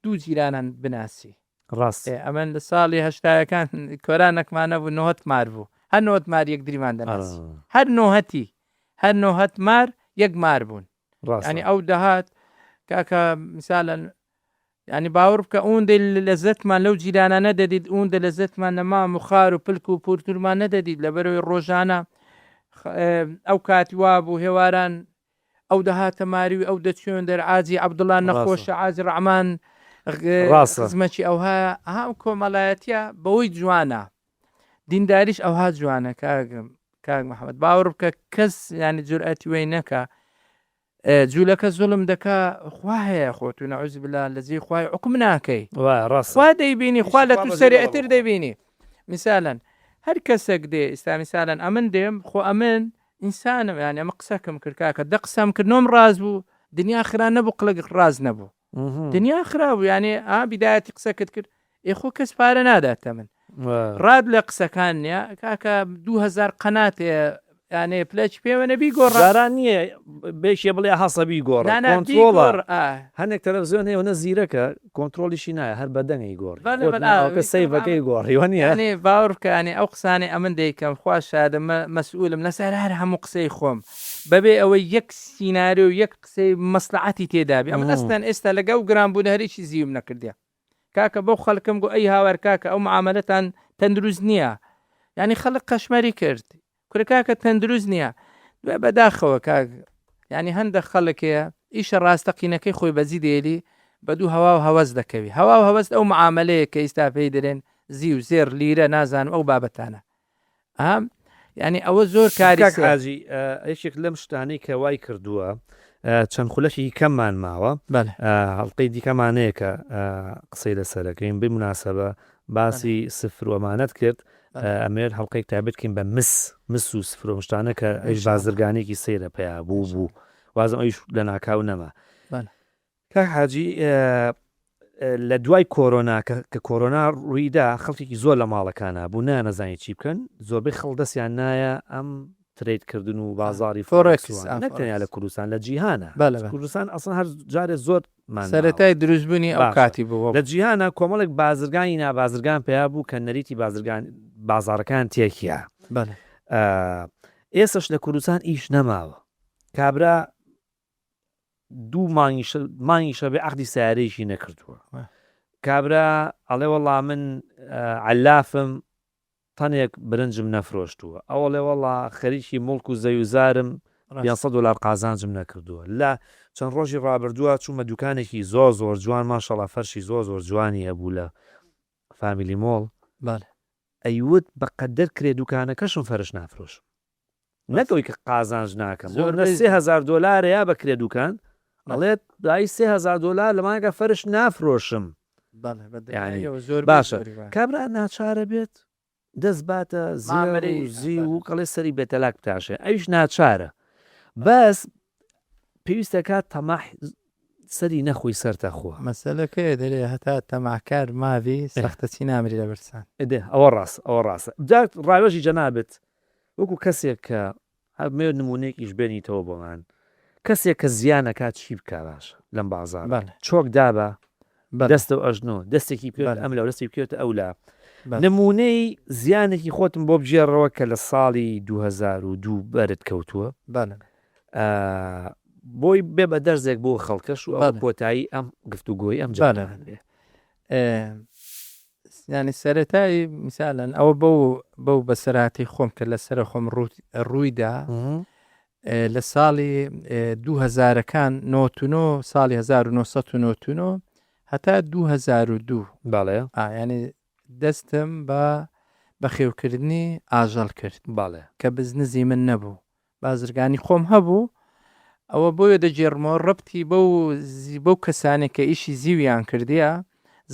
دوو جیرانان بناسی ڕاست ئەمن لە ساڵی هەشتایەکان کۆرانەکمانە بوو نۆهەت مار بوو هەر نۆهەت مار یەکدریمان دەناسی هەر نۆهەتی هەر نۆهەت مار یەک مار بوون ینی ئەو دەهات کاکە مثالەن ینی باوەڕ بکە ئەوەندەی لەزەتمان لەو جیرانانە دەدیت ئەوەندە لەزەتمان لە مام و خار و پلک و پورتورمان نەدەدیت لەبەرەوەی ڕۆژانە ئەو کاتی وا بوو هێواران ئەو دەهاتە ماریوی ئەو دەچوێن دەر عاجی عەبدوڵا نەخۆشە عاجی ڕەحمان خزمەکی ئەوها ئەها ئەو کۆمەڵایەتیە بەوەی جوانە دینداریش ئەوها جوانە کاک کاک محەممەد باوەڕ بکە کەس ینی جورئەتی وەی نەکە. جولەکە زوڵم دەکا خوا هەیە خۆ تو نعوذ باللە لە جێی خوای حوکم ناکەی وایە ڕاستە خوا دەیبینی ئیشی خوا لە خوا تو بەجێ مەڵە سەریعتر بۆ خوا. دەبینی میسالەن هەر کەسێک دێ ئیستا میسالەن ئەمن دێم خۆ ئەمن ئینسانم یانی ئەمە قسەکم کرد کاکە دە قسەم کرد نۆم ڕاست بوو دنیا خرا نەبوو قلگ ڕاست نەبوو دنیا خراپ بوو یانی ئا بیدایەتی قسەکت کرد ئێ خۆ کەس پارە ناداتە من ڕات لە قسەکان نیە کاکە 2000 قەنات هەیە یانێ پلەچ پێوە نەبی گۆڕ جاران نییە بێشێ بڵێ هەسە بیگۆڕە نا نا کۆنترۆڵە بیگۆڕ ئا هەنێک تەلەفزیۆن هەیە ئەوەنە زیرەکە کۆنترۆڵیشی نایە هەر بە دەنگ ئەیگۆڕی بەڵێ خۆت بەڵێ ئا ناوەکە ویستم سەیڤەکەی گۆڕی وە نییە؟ یانی باوەڕ بکە یانی ئەو قسانەی ئەمن دەیکەم خوا شادە مە مەسئولم لەسەر هەر هەموو قسەی خۆم بەبێ ئەوەی یەک سیناریۆ و یەک قسەی مەسلەعەتی تێدابی ئەمن ئەسلەن ئێستا لەگە ئەو گران بوونە هەر هیچی زیوم نەکردیە کاکە بەو خەلکم گۆ ئەی هاوار کاکە ئەو معامەلەتان تەندروست نییە یانی خەلک قەشمەری کرد کورە کاکە تەندروست نییە دوای بەداخەوە کاک یانی هەندە خەڵک هەیە ئیشە ڕاستەقینەکەی خۆی بەجی دێلی بە دوو هەوا و هەوەس دەکەوی هەوا و هەوەست ئەو معامەلەیە کە ئیستا پێی دەرێن زیو زێڕ لیرە نازانم ئەو بابەتانە ئەم یعنی ئەوە زۆر کاری کاک حاجی یەکێک لەم شتانەی کە وای کردووە چەند خولەکی کەممان ماوە هەڵقەی دیکەمانەیە کە قسەی لەسەرەکەین بێ مناسبە باسی سفر و ئەمانەت کرد ئەمێر هەڵقەیەک تایبەت کەین بە مس مس و سفر و شتانە کە ئەویش بازرگانێکی سەیرە پەیا بوو بوو وازم ئەویش لە ناکاو نەما کاک حاجی لە دوای کۆرۆنا کە کۆرۆنا ڕوویدا خەڵکێکی زۆر لە ماڵەکانە بوو نانەزانی چی بکەن زۆربەی خەڵ دەستیان نایە ئەم trade کردن و بازاری فۆرێکس نەک تەنیا لە کوردستان لە جیهانە کوردستان ئەسڵ هەر جارێ زۆر سەرەتای دروستبوونی ئەو کاتی بوو. لە جیهانا کۆمەڵێک بازرگانی نابازرگان پەیا بوو کە نەریتی بازرگان بازاڕەکان تێکیا. بەڵێ. ئێسەش لە کوردستان ئیش نەماوە. کابرا دوو مانگیشە مانگیشە بێ عەقدی سەیارەیەکی نەکردووە. کابرا ئەڵێ وەڵا من عەلافم تەنێک برنجم نەفرۆشتووە. ئەو ئەڵێ وەڵا خەریکی موڵک و زەوی و زارم 500 دۆلار قازانجم نەکردووە. لە چەند ڕۆژی ڕابردووە چوومە دوکانێکی زۆر زۆر جوان ماشەڵا فەرشی زۆر زۆر جوانی هەبوو لە فامیلی مۆڵ. بەڵێ. ئەیوت بە قەدەر کرێ دوکانەکەشم فەرش نافرۆشم. نەک ئەوەی کە قازانج ناکەم. بۆ نمونە 3000 دۆلارە یا بە کرێ دوکان ئەڵێت دایی 3000 دۆلار لە مانگا فەرش نافرۆشم. بەڵێ بە یانی دڵنیاییەوە زۆربەی باشە زۆری وایە. کابرا ناچارە بێت دەست باتە زێڕ و مامەلەی زیو بەڵێ. و کەڵێ سەری بێتەلاک بتاشێ ئەویش ناچارە بەس پێویستە کات تەماح سەری نەخۆی سەرتە خوا. مەسەلەکەیە دەرێ هەتا تەماحکار ماڤی سەختە چی نامری لە برسان. دێ ئەوە ڕاستە ئەوە ڕاستە جا ڕاوێژی جەنابت وەکو کەسێک کە هەمەوێت نمونەیەکیش بێنیتەوە بۆمان کەسێک کە زیان ئەکات چی بکا باشە لەم بازاڕە بەڵێ. چۆک دابە بەڵێ. دەستە و ئەژنۆ دەستێکی بکەوێتە بەڵێ. ئەم لا و دەستێکی بکەوێتە ئەو لا بەڵێ. نمونەی زیانێکی خۆتم بۆ بگێڕەوە کە لە ساڵی 2002 بەرت کەوتووە بەڵێ. بۆی بێ بە دەرزێک بۆ خەڵکەش و ئەوە بەڵێ. کۆتایی ئەم گفتوگۆی ئەم بەڵێ. جارەمان بێ. یانی سەرەتای میسالەن ئەوە بەو بەو بەسەرهاتی خۆم کە لەسەر خۆم ڕوویدا لە ساڵی دوو هەزارەکان نۆتونۆ ساڵی 1999 هەتا 2002 بەڵێ ینی دەستم بە بەخێوکردنی ئاژەڵ کرد بەڵێ کە بزنزی من نەبوو بازرگانی خۆم هەبوو ئەوە بۆیە دەگێڕمەوە ڕەبتی بەو بەو کەسانێک کە ئیشی زیویان کردیە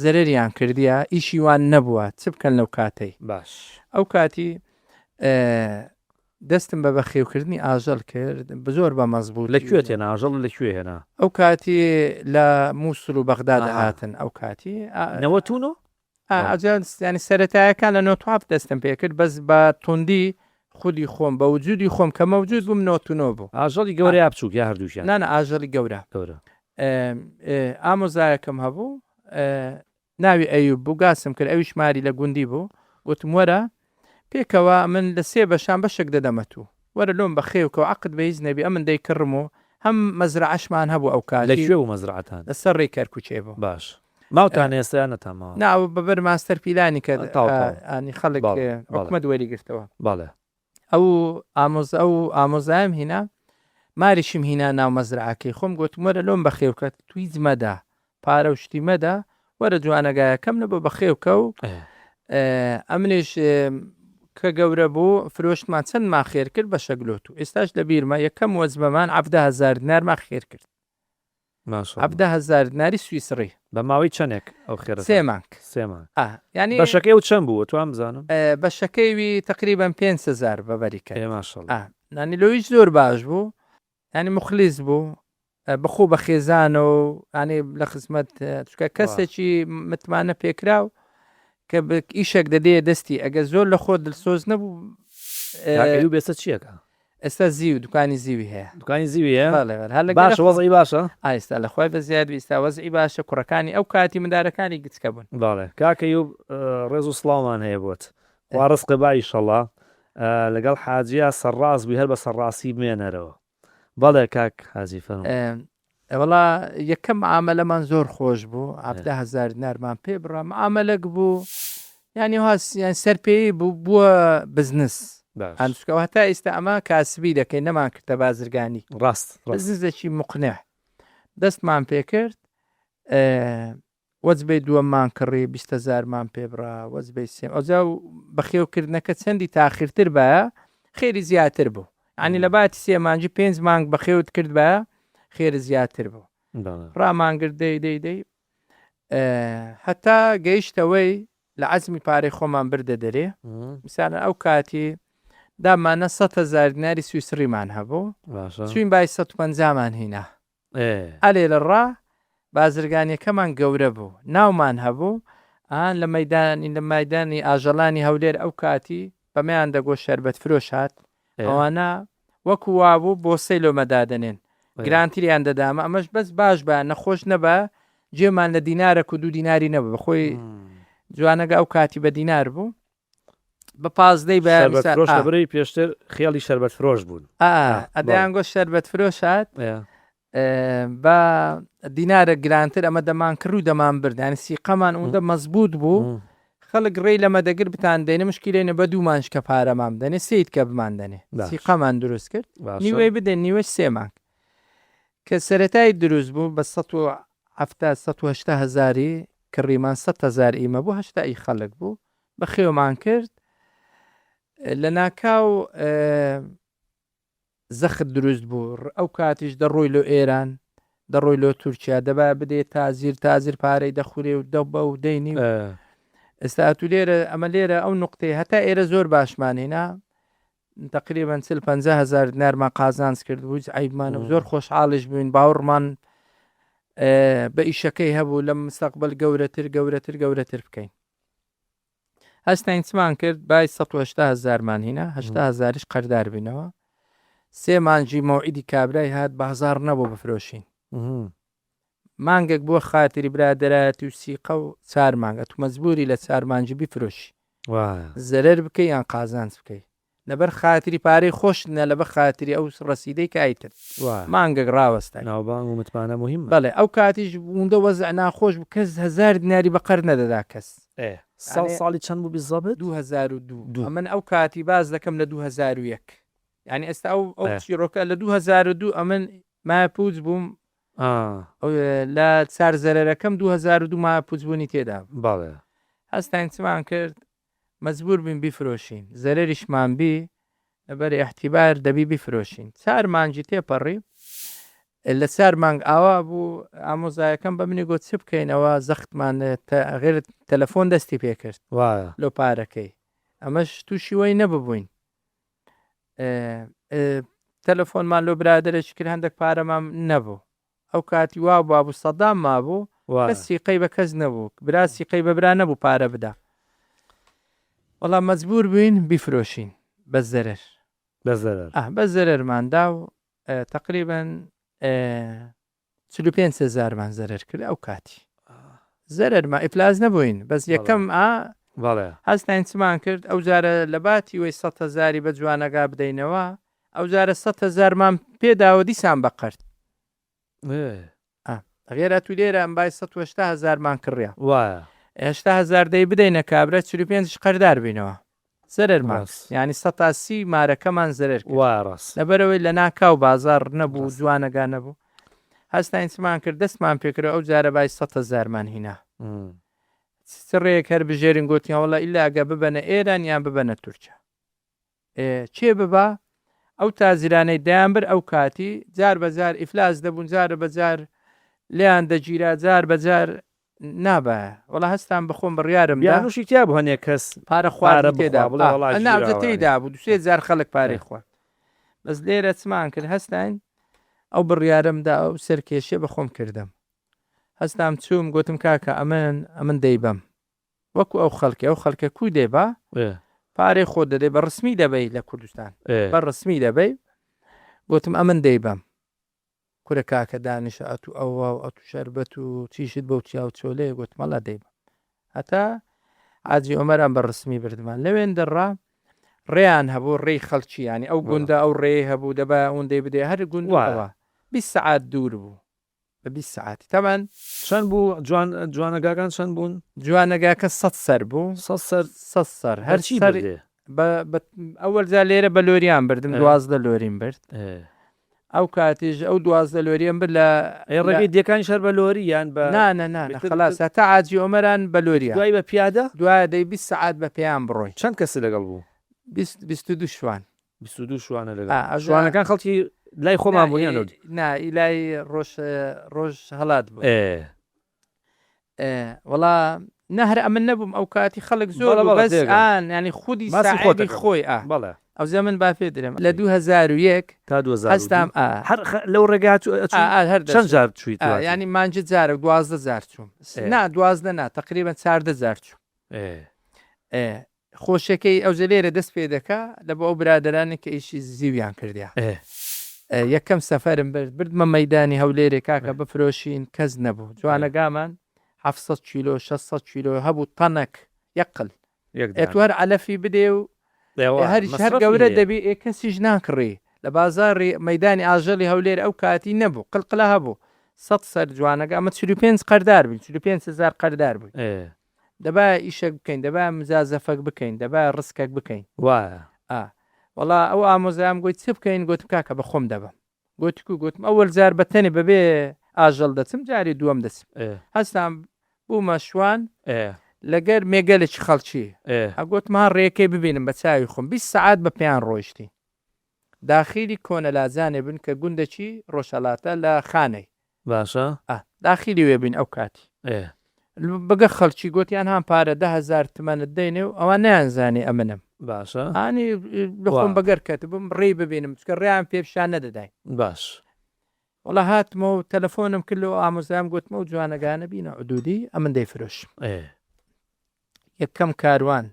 زەرەریان کردیە ئیشی وان نەبووە چ بکەن لەو کاتەی باش ئەو کاتی دەستم بە بەخێوکردنی ئاژەڵ کرد بزۆر بە مەزبوو لە کوێ تێنا ئاژەڵ لە کوێ هێنا ئەو کاتی لە مووسڵ و بەغدا دەهاتن ئەو کاتی نەوە تونۆ ئەجا یانی سەرەتایەکان لە نۆتواب دەستم پێ کرد بەس بە توندی خودی خۆم بە وجودی خۆم کە مەوجود بووم نۆتونۆ بوو. ئاژەڵی گەورە یا بچووک یا هەردووکیان؟ نا نا ئاژەڵی گەورە. گەورە. ئامۆزایەکم هەبوو ناوی ئەیوب بوو گاسم کرد ئەویش ماری لە گوندی بوو گوتم وەرە پێکەوە من لە سێ بەشان بەشێک دەدەمە توو وەرە لۆم بەخێو کە و عەقد بە هیچ نەبی ئەمن دەیکڕم و هەم مەزرەعەشمان هەبوو ئەو لە کاتی. کوێ بوو مەزرەعەتان؟ لە سەر ڕێی کەرکوکێ بوو. باش. ماوتان ئێستا یان نەتان ماوە؟ نا ئەوە بە بەر ماستەر پیلانی کە تاو تاو. ئانی خەڵک بەڵێ بەڵێ. حکومەت وەری گرتەوە. بەڵێ. ئەو ئامۆز ئەو ئامۆزایم هینا ماریشم هینا ناو مەزرەعەکەی خۆم گۆتم وەرە لۆم بەخێو کە تو هیچ مەدە پارە و شتی مەدە وەرە جوانەگایەکەم نەبۆ بەخێو کە و ئەمنیش کە گەورە بوو فرۆشتمان چەندمان خێر کرد بە شەگلۆت و ئێستاش لە بیرمە یەکەم وەجبەمان 17 هەزار دینارمان خێر کرد. ماشاءاللە. 17 هەزار دیناری سویسڕی. بە ماوەی چەنێک ئەو خێرەتان؟ سێ مانگ. سێ مانگ. ئا یانی. بەشەکەی ئەو چەند بوو ئەتوام بزانم؟ بەشەکەی وی تەقریبەن 5000 بە بەریکەت. ئێ ماشاءاللە. ئا یانی لۆیش زۆر باش بوو یانی موخلیس بوو بەخۆ بە خێزانەوە یانی لە خزمەت چونکە کەسێکی متمانە پێکراو کە ئیشێک دەدەیە دەستی ئەگەر زۆر لە خۆت دلسۆز نەبوو. کاک ئەیوب ئێستا چیەکا؟ ئێستا زیو دوکانی زیوی هەیە. دوکانی زیوی هەیە؟ بەڵێ بەڵێ هەر لە باشە وەزعی باشە؟ ئا ئێستا لە خوای بەزیاد بی ئێستا وەزعی باشە کوڕەکانی ئەو کاتی مندارەکانی گچکە بوون. بەڵێ کاک ئەیوب ڕێز و سڵاومان هەیە بۆت خوا ڕزقت با ئیشەڵا لەگەڵ حاجیا سەرڕاست بووی هەر بە سەرڕاستی بمێنەرەوە. بەڵێ کاک حاجی فەرموو. وەڵا یەکەم معامەلەمان زۆر خۆش بوو 17 هەزار دینارمان پێ بڕا معامەلەک بوو یانی واس یان سەرپێیی بوو بووە بزنس باش هەنسکەوە هەتا ئێستا ئەمە کاسبی دەکەین نەمان کردە بازرگانی ڕاست ڕاست بزنسێکی مقنع دەستمان پێکرد وەجبەی دووەممان کڕی 20 هەزارمان پێ بڕا وەجبەی سێم ئەوجا بەخێوکردنەکە چەندی تاخیرتر بایە خێری زیاتر بوو یانی لە باتی سێ مانگی پێنج مانگ بەخێوت کردبایە خێرت زیاتر بوو ڕامان گرت دەی دەی دەی هەتا گەیشتەوەی لە عەزمی پارەی خۆمان بردە دەرێ مثالەن ئەو کاتی دامانە 100 هەزار دیناری سویسریمان هەبوو چوین بای 150مان هینا ئەلێ لە ڕا بازرگانیەکەمان گەورە بوو ناومان هەبوو ئا لە مەیدانی لە مایدانی ئاژەڵانی هەولێر ئەو کاتی بەمەیان دەگۆ شەربەت فرۆش هات ئەوانە وەکو وابوو بۆسەی لۆمە دادەنێن گرانتریان دەدامە ئەمەش بەس باش بە نەخۆش نەبا جێمان لە دینارەک و دوو دیناری نەبوو بەخۆی جوانەگە ئەو کاتی بە دینار بوو بە پازدەی بەیانی شەربەت سا- فرۆش ئا. لەبەرەی پێشتر خێڵی شەربەت فرۆش بوون. ئا، ئا، بەڵێ. ئەدەیان گۆ شەربەت فرۆش هات ئێ. ئێ، بە دینارە گرانتر ئەمە دەمان کڕی و دەمان برد یانی سیقەمان ئەوەندە مەزبوط بوو خەڵک ڕێی لەمە دەگرت بتان دەینە مشکیلەی بە دوو مانج کە پارەمان بدەنێ سید کە بمان دەنێ باش. سیقەمان دروست کرد باشە. نیوەی بدەن نیوەش سێ مانگ کە سەرەتای دروست بوو بە 170 180 هەزاری کڕیمان 100 هەزار ئیمە بوو 80 ئی خەڵک بوو بەخێومان کرد لەناکاو زەخت دروست بوو ئەو کاتیش دەڕۆی لۆ ئێران دەڕۆی لۆ تورکیا دەبا بدێ تازیر تازیر پارەی دەخورێ و دەبە و دەینی و ئێستا ئەتوو لێرە ئەمە لێرە ئەو نقطەیە هەتا ئێرە زۆر باشمان هینا تقریبا 40 50 هەزار دینارمان قازانج کرد بوو هیچ عیبمان و زۆر خۆشحاڵیش بووین باوەڕمان بە ئیشەکەی هەبوو لە مستەقبل گەورەتر گەورەتر گەورەتر بکەین هەستاین چمان کرد بای 180 هەزارمان هینا 80 هەزاریش قەردار بینەوە سێ مانگی مەوعیدی کابرای هات بازاڕ نەبوو بفرۆشین مانگێک بووە خاتری برادەرایەتی و سیقە و چار مانگ ئەتو مەجبوری لە چار مانگی بیفرۆشی زەرەر بکەی یان قازانج بکەی لەبەر خاتری پارەی خۆشت نە لەبە خاتری ئەو ڕەسیدەی کە ئەیتر مانگێک ڕاوەستای. ناوبانگ و متمانە موهیمە. بەڵێ ئەو کاتیش ئوندە وەزع ناخۆش بوو کەس هەزار دیناری بە قەرد نەدەدا کەس. ئێ ساڵ ساڵی چەند بوو بیزەبت؟ 2002 دوو. ئەمن ئەو کاتی باس دەکەم لە 2001 یانی ئێستا ئەو ئەو چیڕۆکە لە 2002 ئەمن مایە پووچ بووم لە چار زەرەرەکەم 2002 مایە پووچ بوونی تێدا بوو. بەڵێ. هەستاین چمان کرد مەجبور بووین بیفرۆشین زەرەریشمان بی لەبەر ئیحتیبار دەبی بیفرۆشین چار مانگی تێپەڕی لە چار مانگ ئاوا بوو ئامۆزایەکەم بە منی گۆت چ بکەین ئەوە زەختمان غێر تەلەفۆن دەستی پێکرد وایە لۆ پارەکەی ئەمەش تووشی وەی نەببووین تەلەفۆنمان لۆ برادەرێکی کرد هەندێک پارەمان نەبوو ئەو کاتی وا بابوو سەدام مابوو کەس سیقەی بە کەس نەبوو برا سیقەی بە برا نەبوو پارە بدا وەڵا مەجبور بووین بیفرۆشین بە زەرەر بە زەرەر ئاه بە زەرەرمان دا و تەقریبەن 45 هەزارمان زەرەر کرد ئەو کاتی زەرەرمان ئیفلاس نەبووین بەس یەکەم ئا بەڵێ هەستاین چمان کرد ئەو جارە لە باتی وەی 100 هەزاری بە جوانەگا بدەینەوە ئەو جارە 100 هەزارمان پێداوە دیسان بە قەرد غێرە تو لێرە ئەم بای 180 هەزارمان کڕیا وایە 80 هەزار دەی بدەینە کابرا 45 قەردار بینەوە زەرەرمان یانی 130 مارەکەمان زەرەر کرد وایە ڕاست لەبەرەوەی لە ناکاو بازاڕ نەبوو جوانەگا نەبوو هەستاین چمان کرد دەستمان پێکرد ئەو جارە بای 100 هەزارمان هینا چ ڕێیەک هەر بژێرین گۆتیان وەڵا ئیلا ئەگە ببەنە ئێران یان ببەنە تورکیا. کێ ببا ئەو تاجرانەی دەیانبرد ئەو کاتی جار بە جار ئیفلاس دەبوون جار بە جار لێیان دەگیرا جار بە جار نابایە وەڵا هەستام بەخۆم بڕیارم دا. بیانوشی تیا بوو هەنێ کەس پارە پارە خواردنی بخوا تێدا بڵێ بوو وەڵا ئا نا ئەوجە گیراوە تێیدا بوو دوو سێ جار خەڵک پارەی خوارد بەس لێرە چمان کرد هەستاین ئەو بڕیارم دا ئەو سەرکێشیە بە خۆم کردم هەستام چووم گۆتم کاکە ئەمن ئەمن دەیبەم وەکو ئەو خەڵکێ ئەو خەڵکە کوو دێ با پارەی خۆت دەدەی بە ڕسمی دەبەی لە کوردستان بە ڕسمی دەبەی گوتم ئەمن دەیبەم کورە کاکە دانیشە ئەتو ئەوە و ئەتو شەربەت و چیشت بەو چیا و چۆلێ گوتم ئەڵا دەیبەم هەتا حاجی ئۆمەران بە ڕسمی بردمان لەوێن دەڕا ڕێیان هەبوو ڕێی خەڵکی ینی ئەو گوندە ئەو ڕێی هەبوو دەبا ئەوەندەی بدێ هەر گوند ئەوە 20 سەعات دوور بوو بە 20 سەعاتی تەبعەن. چەند بوو جوان جوانەگاکان چەند بوون؟ جوانەگاکە سەد سەر بوو. سەد سەر سەد سەر هەر بە چی سەر بردێ؟ بە بە ئەوەل جار لێرە بە لۆریان بردم 12 لۆریم برد. ئەو کاتیش ئەو 12 لۆریەم برد لە ئەی ڕێگەی دێکانیش هەر بە لۆری یان بە نا نا نا نا خەلاس هەتا حاجی ئۆمەران بە لۆریە. دوای بە پیادە؟ دوایە دەی 20 سەعات بە پێیان بڕۆی. چەند کەست لەگەڵ بوو؟ 20 22 شوان. 22 شوانە لەگەڵ شوانەکان خەڵکی لای خۆمان بوون یان نا لای ڕۆژ ڕۆژ هەڵات بوو وەڵا نە هەر ئەمن نەبووم ئەو کاتی خەڵک زۆر بەس ئان ینی خودی ساحێبی خۆی ئا بەڵێ ئەو زەمن با پێ درێم لە 2001 تا 2002 هەستام ئا هەر لەو ڕێگا هەر چەند جار چوویت ینی مانجە جارێک دوازدە جار چووم نا دوازدە نا تقریبا چاردە جار چوو خۆشیەکەی ئەوجە لێرە دەست پێ دەکا لە بۆ ئەو برادەرانەی کە ئیشی زیویان کردیا یەکەم سەفەرم برد بردمە مەیدانی هەولێرێ کاکە بفرۆشین کەس نەبوو جوانەگامان 700 کیلۆ 600 کیلۆ هەبوو تەنەک یەقل ئێ تو هەر عەلەفی بدێ و هەریش هەر گەورە دەبی ئێ کەسیش ناکڕی لە بازاڕی مەیدانی ئاژەڵی هەولێر ئەو کاتی نەبوو قلقلە هەبوو سەد سەر جوانەگا ئەمە 45 قەردار بووین 45 هەزار قەردار بووین دەبایە ئیشەک بکەین دەبایە مجازەفەک بکەین دەبایە ڕسکەک بکەین. وایە. ئا وەڵا ئەو ئامۆزایەم گۆی چ بکەین گۆتم کاکە بە خۆم دەبەم. گۆتی کو گۆتم ئەوەل جار بە تەنێ بە بێ ئاژەڵ دەچم جاری دووەم دەچم. هەستام بوومە شوان لەگەر مێگەلێکی خەڵکی. ئە گۆتم ها ڕێکەی ببینم بە چاوی خۆم 20 سەعات بە پێیان ڕۆیشتین. داخیلی کۆنە لاجانێ بن کە گوندەکی ڕۆژهەڵاتە لە خانەی. باشە. ئا داخیلی وێ بین ئەو کاتی. ئێ. بگە خەڵکی گۆتیان هان پارە 10 هەزار تمەنت دەینێ و ئەوان نەیانزانی ئەمنم. باشە. ئانی لە خۆم بەگەر کەتبووم ڕێی ببینم چونکە ڕێیان پێ پیشان نەدەداین. باش. وەڵا هاتمەوە و تەلەفۆنم کرد لۆ ئامۆزام گۆتم ئەو جوانەگانە بینە عدودی ئەمن دەیفرۆشم. ئێ. یەکەم کاروان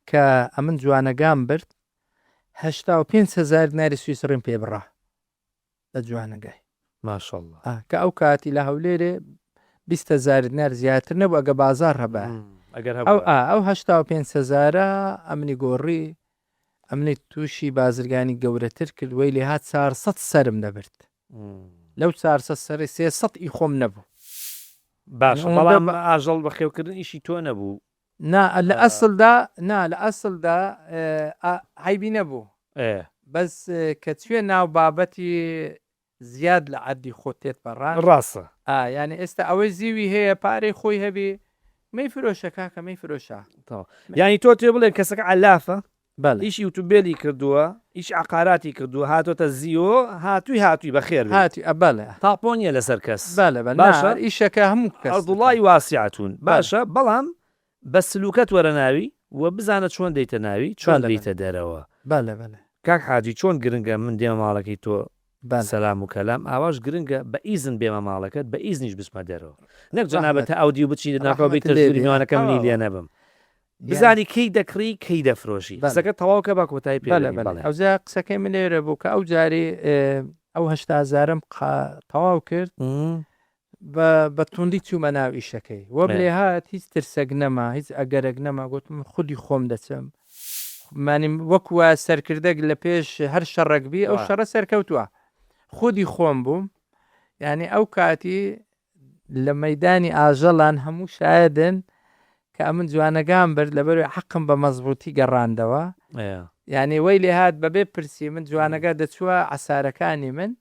کە ئەمن جوانەگام برد 85 هەزار دیناری سویسڕیم پێ بڕا لە جوانەگای. ماشاءاللە. ئا کە ئەو کاتی لە هەولێرێ 20 هەزار دینار زیاتر نەبوو ئەگە بازاڕ هەبایە. ئەگەر ئەو هەبوایە. ئا ئەو 85 هەزارە ئەمنی گۆڕی ئەمنی تووشی بازرگانی گەورەتر کرد وەی لێهات 400 سەرم دەبرد. لەو 400 سەرەی 300 ئی خۆم نەبوو. باشە بەڵام ئاژەڵ بەخێوکردن ئیشی تۆ نەبوو؟ نا لە ئەسڵدا نا لە ئەسڵدا عەیبی نەبوو بەس کە چوێ ناو بابەتی زیاد لە عەدی خۆت تێت پەڕان ڕاستە. ئا یانی ئێستا ئەوەی زیوی هەیە پارەی خۆی هەبی مەیفرۆشە کاکە مەیفرۆشە. تەواو یانی تۆ تێ بڵێ کەسەکە عەلافە بەڵێ. ئیشی ئوتومبێلی کردووە ئیشی عەقاراتی کردووە هاتۆتە زیۆ هاتووی هاتووی بەخێر بێی. هاتووی ئە بەڵێ. تاپۆ نیە لەسەر کەس. بەڵێ بەڵێ نا باشە ئیشەکە هەموو کەس دەکا. ئەرضوڵای واسعەتون بەڵێ. باشە بەڵام بە سلوکەت وەرە ناوی و بزانە چۆن دێیتە ناوی چۆن بەڵێ بەڵێ. دێیتە دەرەوە. بەڵێ بەڵێ. کاک حاجی چۆن گرنگە من دێمە ماڵەکەی تۆ بەڵێ. سەلام و کەلام ئاواش گرنگە بە ئیزن بێمە ماڵەکەت بە ئیزنیش بچمە دەرەوە نەک جەنابت ڕەحمەت تا ئەودیو بچی ناکاو ڕەحمەتت بێیتە لێ ژووری بێ میوانەکە منی تەواوە. لێ نەبم یانی بزانی کەی دەکڕی کەی دەفرۆشی بەڵێ. قسەکەت تەواو کە با کۆتایی پێ بەڵێ بێنین بەڵێ بەڵێ. ئەوجا قسەکەی من لێرە بوو کە ئەو جاری ئەو 80 هەزارەم قا تەواو کرد بە بە توندی چوومە ناو ئیشەکەی وەم لێ هات هیچ ترسەک نەما هیچ ئەگەرەک نەما گوتم خودی خۆم دەچم مانی وەکو وایە سەرکردەک لە پێش هەر شەڕەک بی ئەو شەڕە سەرکەوتووە خودی خۆم بووم یعنی ئەو کاتی لە مەیدانی ئاژەڵان هەموو شایەدن کە ئەمن جوانەگام برد لەبەروی حەقم بە مەزبوتی گەڕاندەوە یعنی وەی لێ هات بەبێ پرسی من جوانەگا دەچووە عەسارەکانی من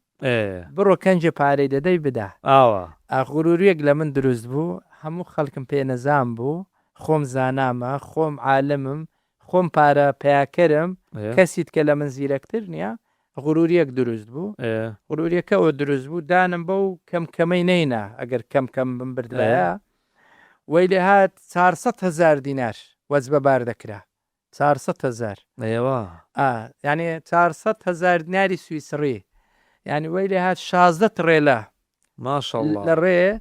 بڕۆ کەنجێ پارەی دەدەی بدە. ئاوا. ئا غروریەک لە من دروست بوو هەموو خەڵکم پێ نەزان بوو خۆم زانامە خۆم عالمم خۆم پارە پەیاکەرم کەسیت کە لە من زیرەکتر نییە غروریەک دروست بوو غروریەکە ئەوە دروست بوو دانم بەو کەم کەمەی نەینا ئەگەر کەم کەم بمبردایە وەی لێ هات 400 هەزار دینار وەجبە بار دەکرا 400 هەزار ئێوە ئا یعنی 400 هەزار دیناری سویسڕی یعنی وەی لێ هات 16 تڕێلە ماشاءاللە لە ڕێ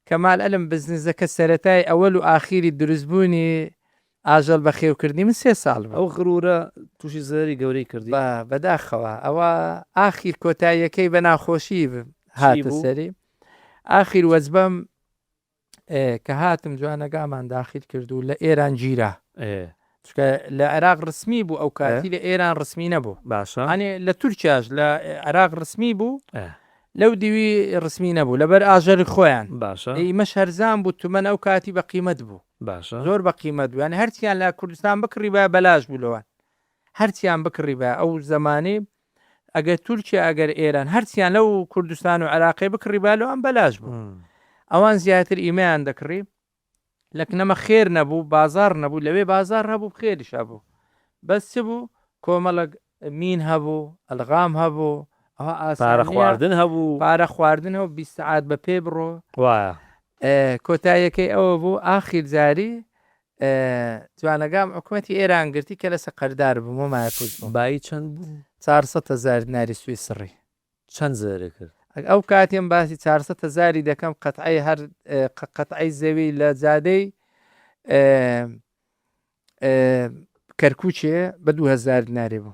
کەمال ئەلم بزنزەکە سەرەتای ئەوەل و ئاخیری دروستبوونی ئاژەڵ بەخێوکردنی من سێ ساڵ بوو. ئەو غرورە توشی زەرەری گەورەی کردی. بە بەداخەوە ئەوە ئاخیر کۆتاییەکەی بە ناخۆشی چی هاتە بوو؟ سەری ئاخیر وەجبەم کە هاتم جوانەگامان داخیل کرد و لە ئێران گیرا ئێ. چونکە لە عێراق ڕسمی بوو ئەو ئێ. کاتی لە ئێران ڕسمی نەبوو باشە. ئەنێ لە تورکیاش لە عێراق ڕسمی بوو ئێ. لەو دیوی ڕسمی نەبوو لەبەر ئاژەڵی خۆیان باشە. ئیمەش هەرزان بوو تومەن ئەو کاتی بە قیمەت بوو. باشە. زۆر بە قیمەت بوو یانی هەرچیان لە کوردستان بکڕیبایە بەلاش بوو لەوان هەرچیان بکڕیبایە ئەو زەمانی ئەگەر تورکیا ئەگەر ئێران هەرچیان لەو کوردستان و عێراقی بکڕیبا لەوان بەلاش بوو ئەوان زیاتر ئیمەیان دەکڕی لەکنەمە خێر نەبوو بازار نەبوو لەوێ بازار هەبوو خێریش هەبوو بەس چ بوو کۆمەڵک مین هەبوو ئەلغام هەبوو ئەوە پارە ئاسان نییە خواردن هەبوو. پارە خواردن هەبوو 20 سەعات بە پێ بڕۆ وایە. کۆتاییەکەی ئەوە بوو ئاخیر جاری جوانەگام حکومەتی ئێران گرتی کە لەسە قەردار بووم و مایەپووچ بووم. بایی چەند بوو؟ 400 هەزار دیناری سویسڕی. چەند زەرەری کرد؟ ئەو کاتێم باسی 400 هەزاری دەکەم قەتعەی هەر قەتعەی زەوی لە جادەی کەرکووکێ بە 2000 دیناری بوو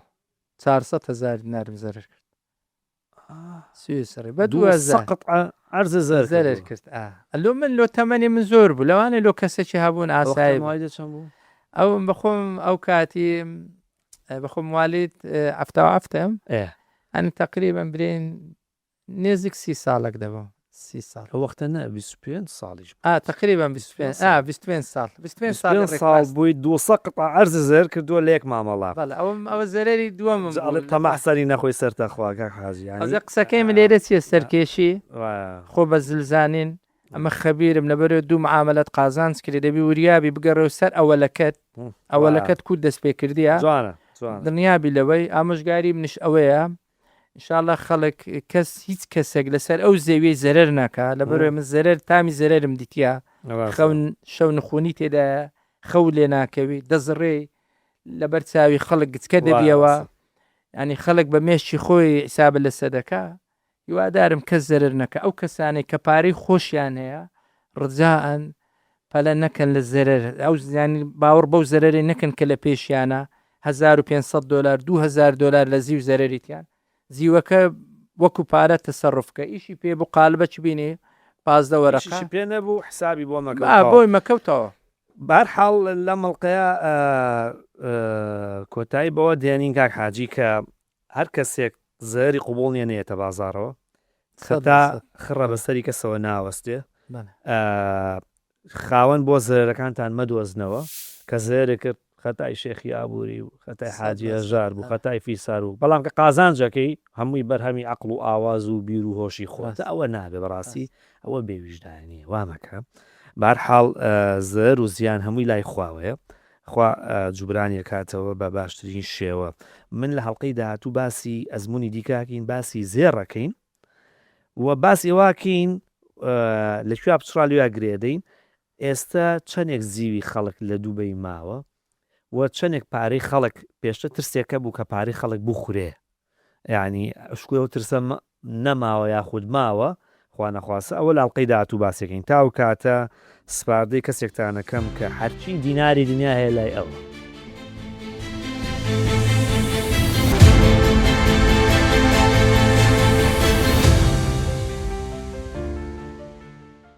400 هەزار دینارم زەرەر کرد سویسڕی بە 2000 قطعە عەرزە زەرەر زەرەر کرد لۆ من لۆ تەمەنی من زۆر بوو لەوانەیە لۆ کەسێکی هەبوون ئاسایی بوو. چەند بوو؟ ئەو بەخۆم ئەو کاتی بەخۆم موالید هەفتا و هەفتم ئەنی تقریبا برین نێزیک سی ساڵێک دەبوو سی ساڵ. ئەو وەختە نا 25 ساڵیش بوو. ئا تقریبا 25 ئا 25 ساڵ 25 ساڵی 25 ساڵ ڕێک بووی 200 قطعە عەرز زەرەر کردووە لە یەک مامەڵە. بەڵێ ئەوە ئەوە زەرەری دووەمم جا ئەڵێ بوو. تەماح سەری نەخۆی سەرتە خوا کاک حاجی یانی ئەوجا قسەکەی من لێرە چییە سەرکێشی وایە. خۆ بە زلزانین ئەمە خەبیرم لەبەرەوە دوو معامەلەت قازانج کرێ دەبی وریابی بگەڕێ سەر ئەوەلەکەت ئەوەلەکەت کو دەست پێ کردیە جوانە جوانە. دڵنیابی لەوەی ئامۆژگاری منیش ئەوەیە ان شاء اللە خەڵک کەس هیچ کەسێک لەسەر ئەو زەویەی زەرەر ناکا لەبەرئەوەی من زەرەر تامی زەرەرم دیتیە خەون شەو نخونی تێدایە خەو لێ ناکەوی دەزڕێی لەبەر چاوی خەڵک گچکە دەبیەوە ینی خەڵک بە مێشکی خۆی حساب لەسەر دەکا هیوادارم کەس زەرەر نەکا ئەو کەسانەی کە پارەی خۆشیان هەیە ڕجائەن پەلە نەکەن لە زەرەر ئەو زیانی باوەڕ بەو زەرەرەی نەکەن کە لە پێشیانە 1500 دلار 2000 دلار لە زیو زەرەریتیان زیوەکە وەکو پارە تەسەڕف کە ئیشی پێ بوو قالبە چ بینی پازدە وەرەقە ئیشیشی پێ نەبوو حسابی بۆ مەکە با بۆی مەکەوتەوە. بەهەرحاڵ لەم ئەڵقەیە کۆتایی بەوە دێنین کاک حاجی کە هەر کەسێک زەرەری قبوڵ نیە نەیەتە بازاڕەوە خەتا خڕە بەسەری کەسەوە ناوەستێ خاوەن بۆ زەرەرەکانتان مەدۆزنەوە کە زەرەرێ کرد خەتای شێخی ئابووری و خەتای حاجی هەژار بوو خەتای فیسار و بەڵام کە قازانجەکەی هەمووی بەرهەمی عەقڵ و ئاواز و بیر و هۆشی خۆتە ئەوە نابێ بەڕاستی ئەوە بێ ویژدانیە وا مەکە بەهەرحاڵ زەرەر و زیان هەمووی لای خواوەیە خوا جوبرانی ئەکاتەوە بە باشترین شێوە. من لە هەڵقەی داهاتوو باسی ئەزموونی دیکە ئەکەین باسی زێڕ ئەکەین و باسی ئەوە ئەکەین لە کوێ پچڕا لەوێ گرێدەین ئێستا چەندێک زیوی خەڵک لە دوبەی ماوە و چەندێک پارەی خەڵک پێشتر ترسێکە بوو کە پارەی خەڵک بخورێ یانی شکور ئەو ترسە نەماوە یاخود ماوە خوا نەخواستە ئەوە لە ئەڵقەی داهاتوو باسی ئەکەین تا ئەو کاتە سپاردەی کەسێکتان ئەکەم کە هەرچی دیناری دنیا هەیە لای ئەوە.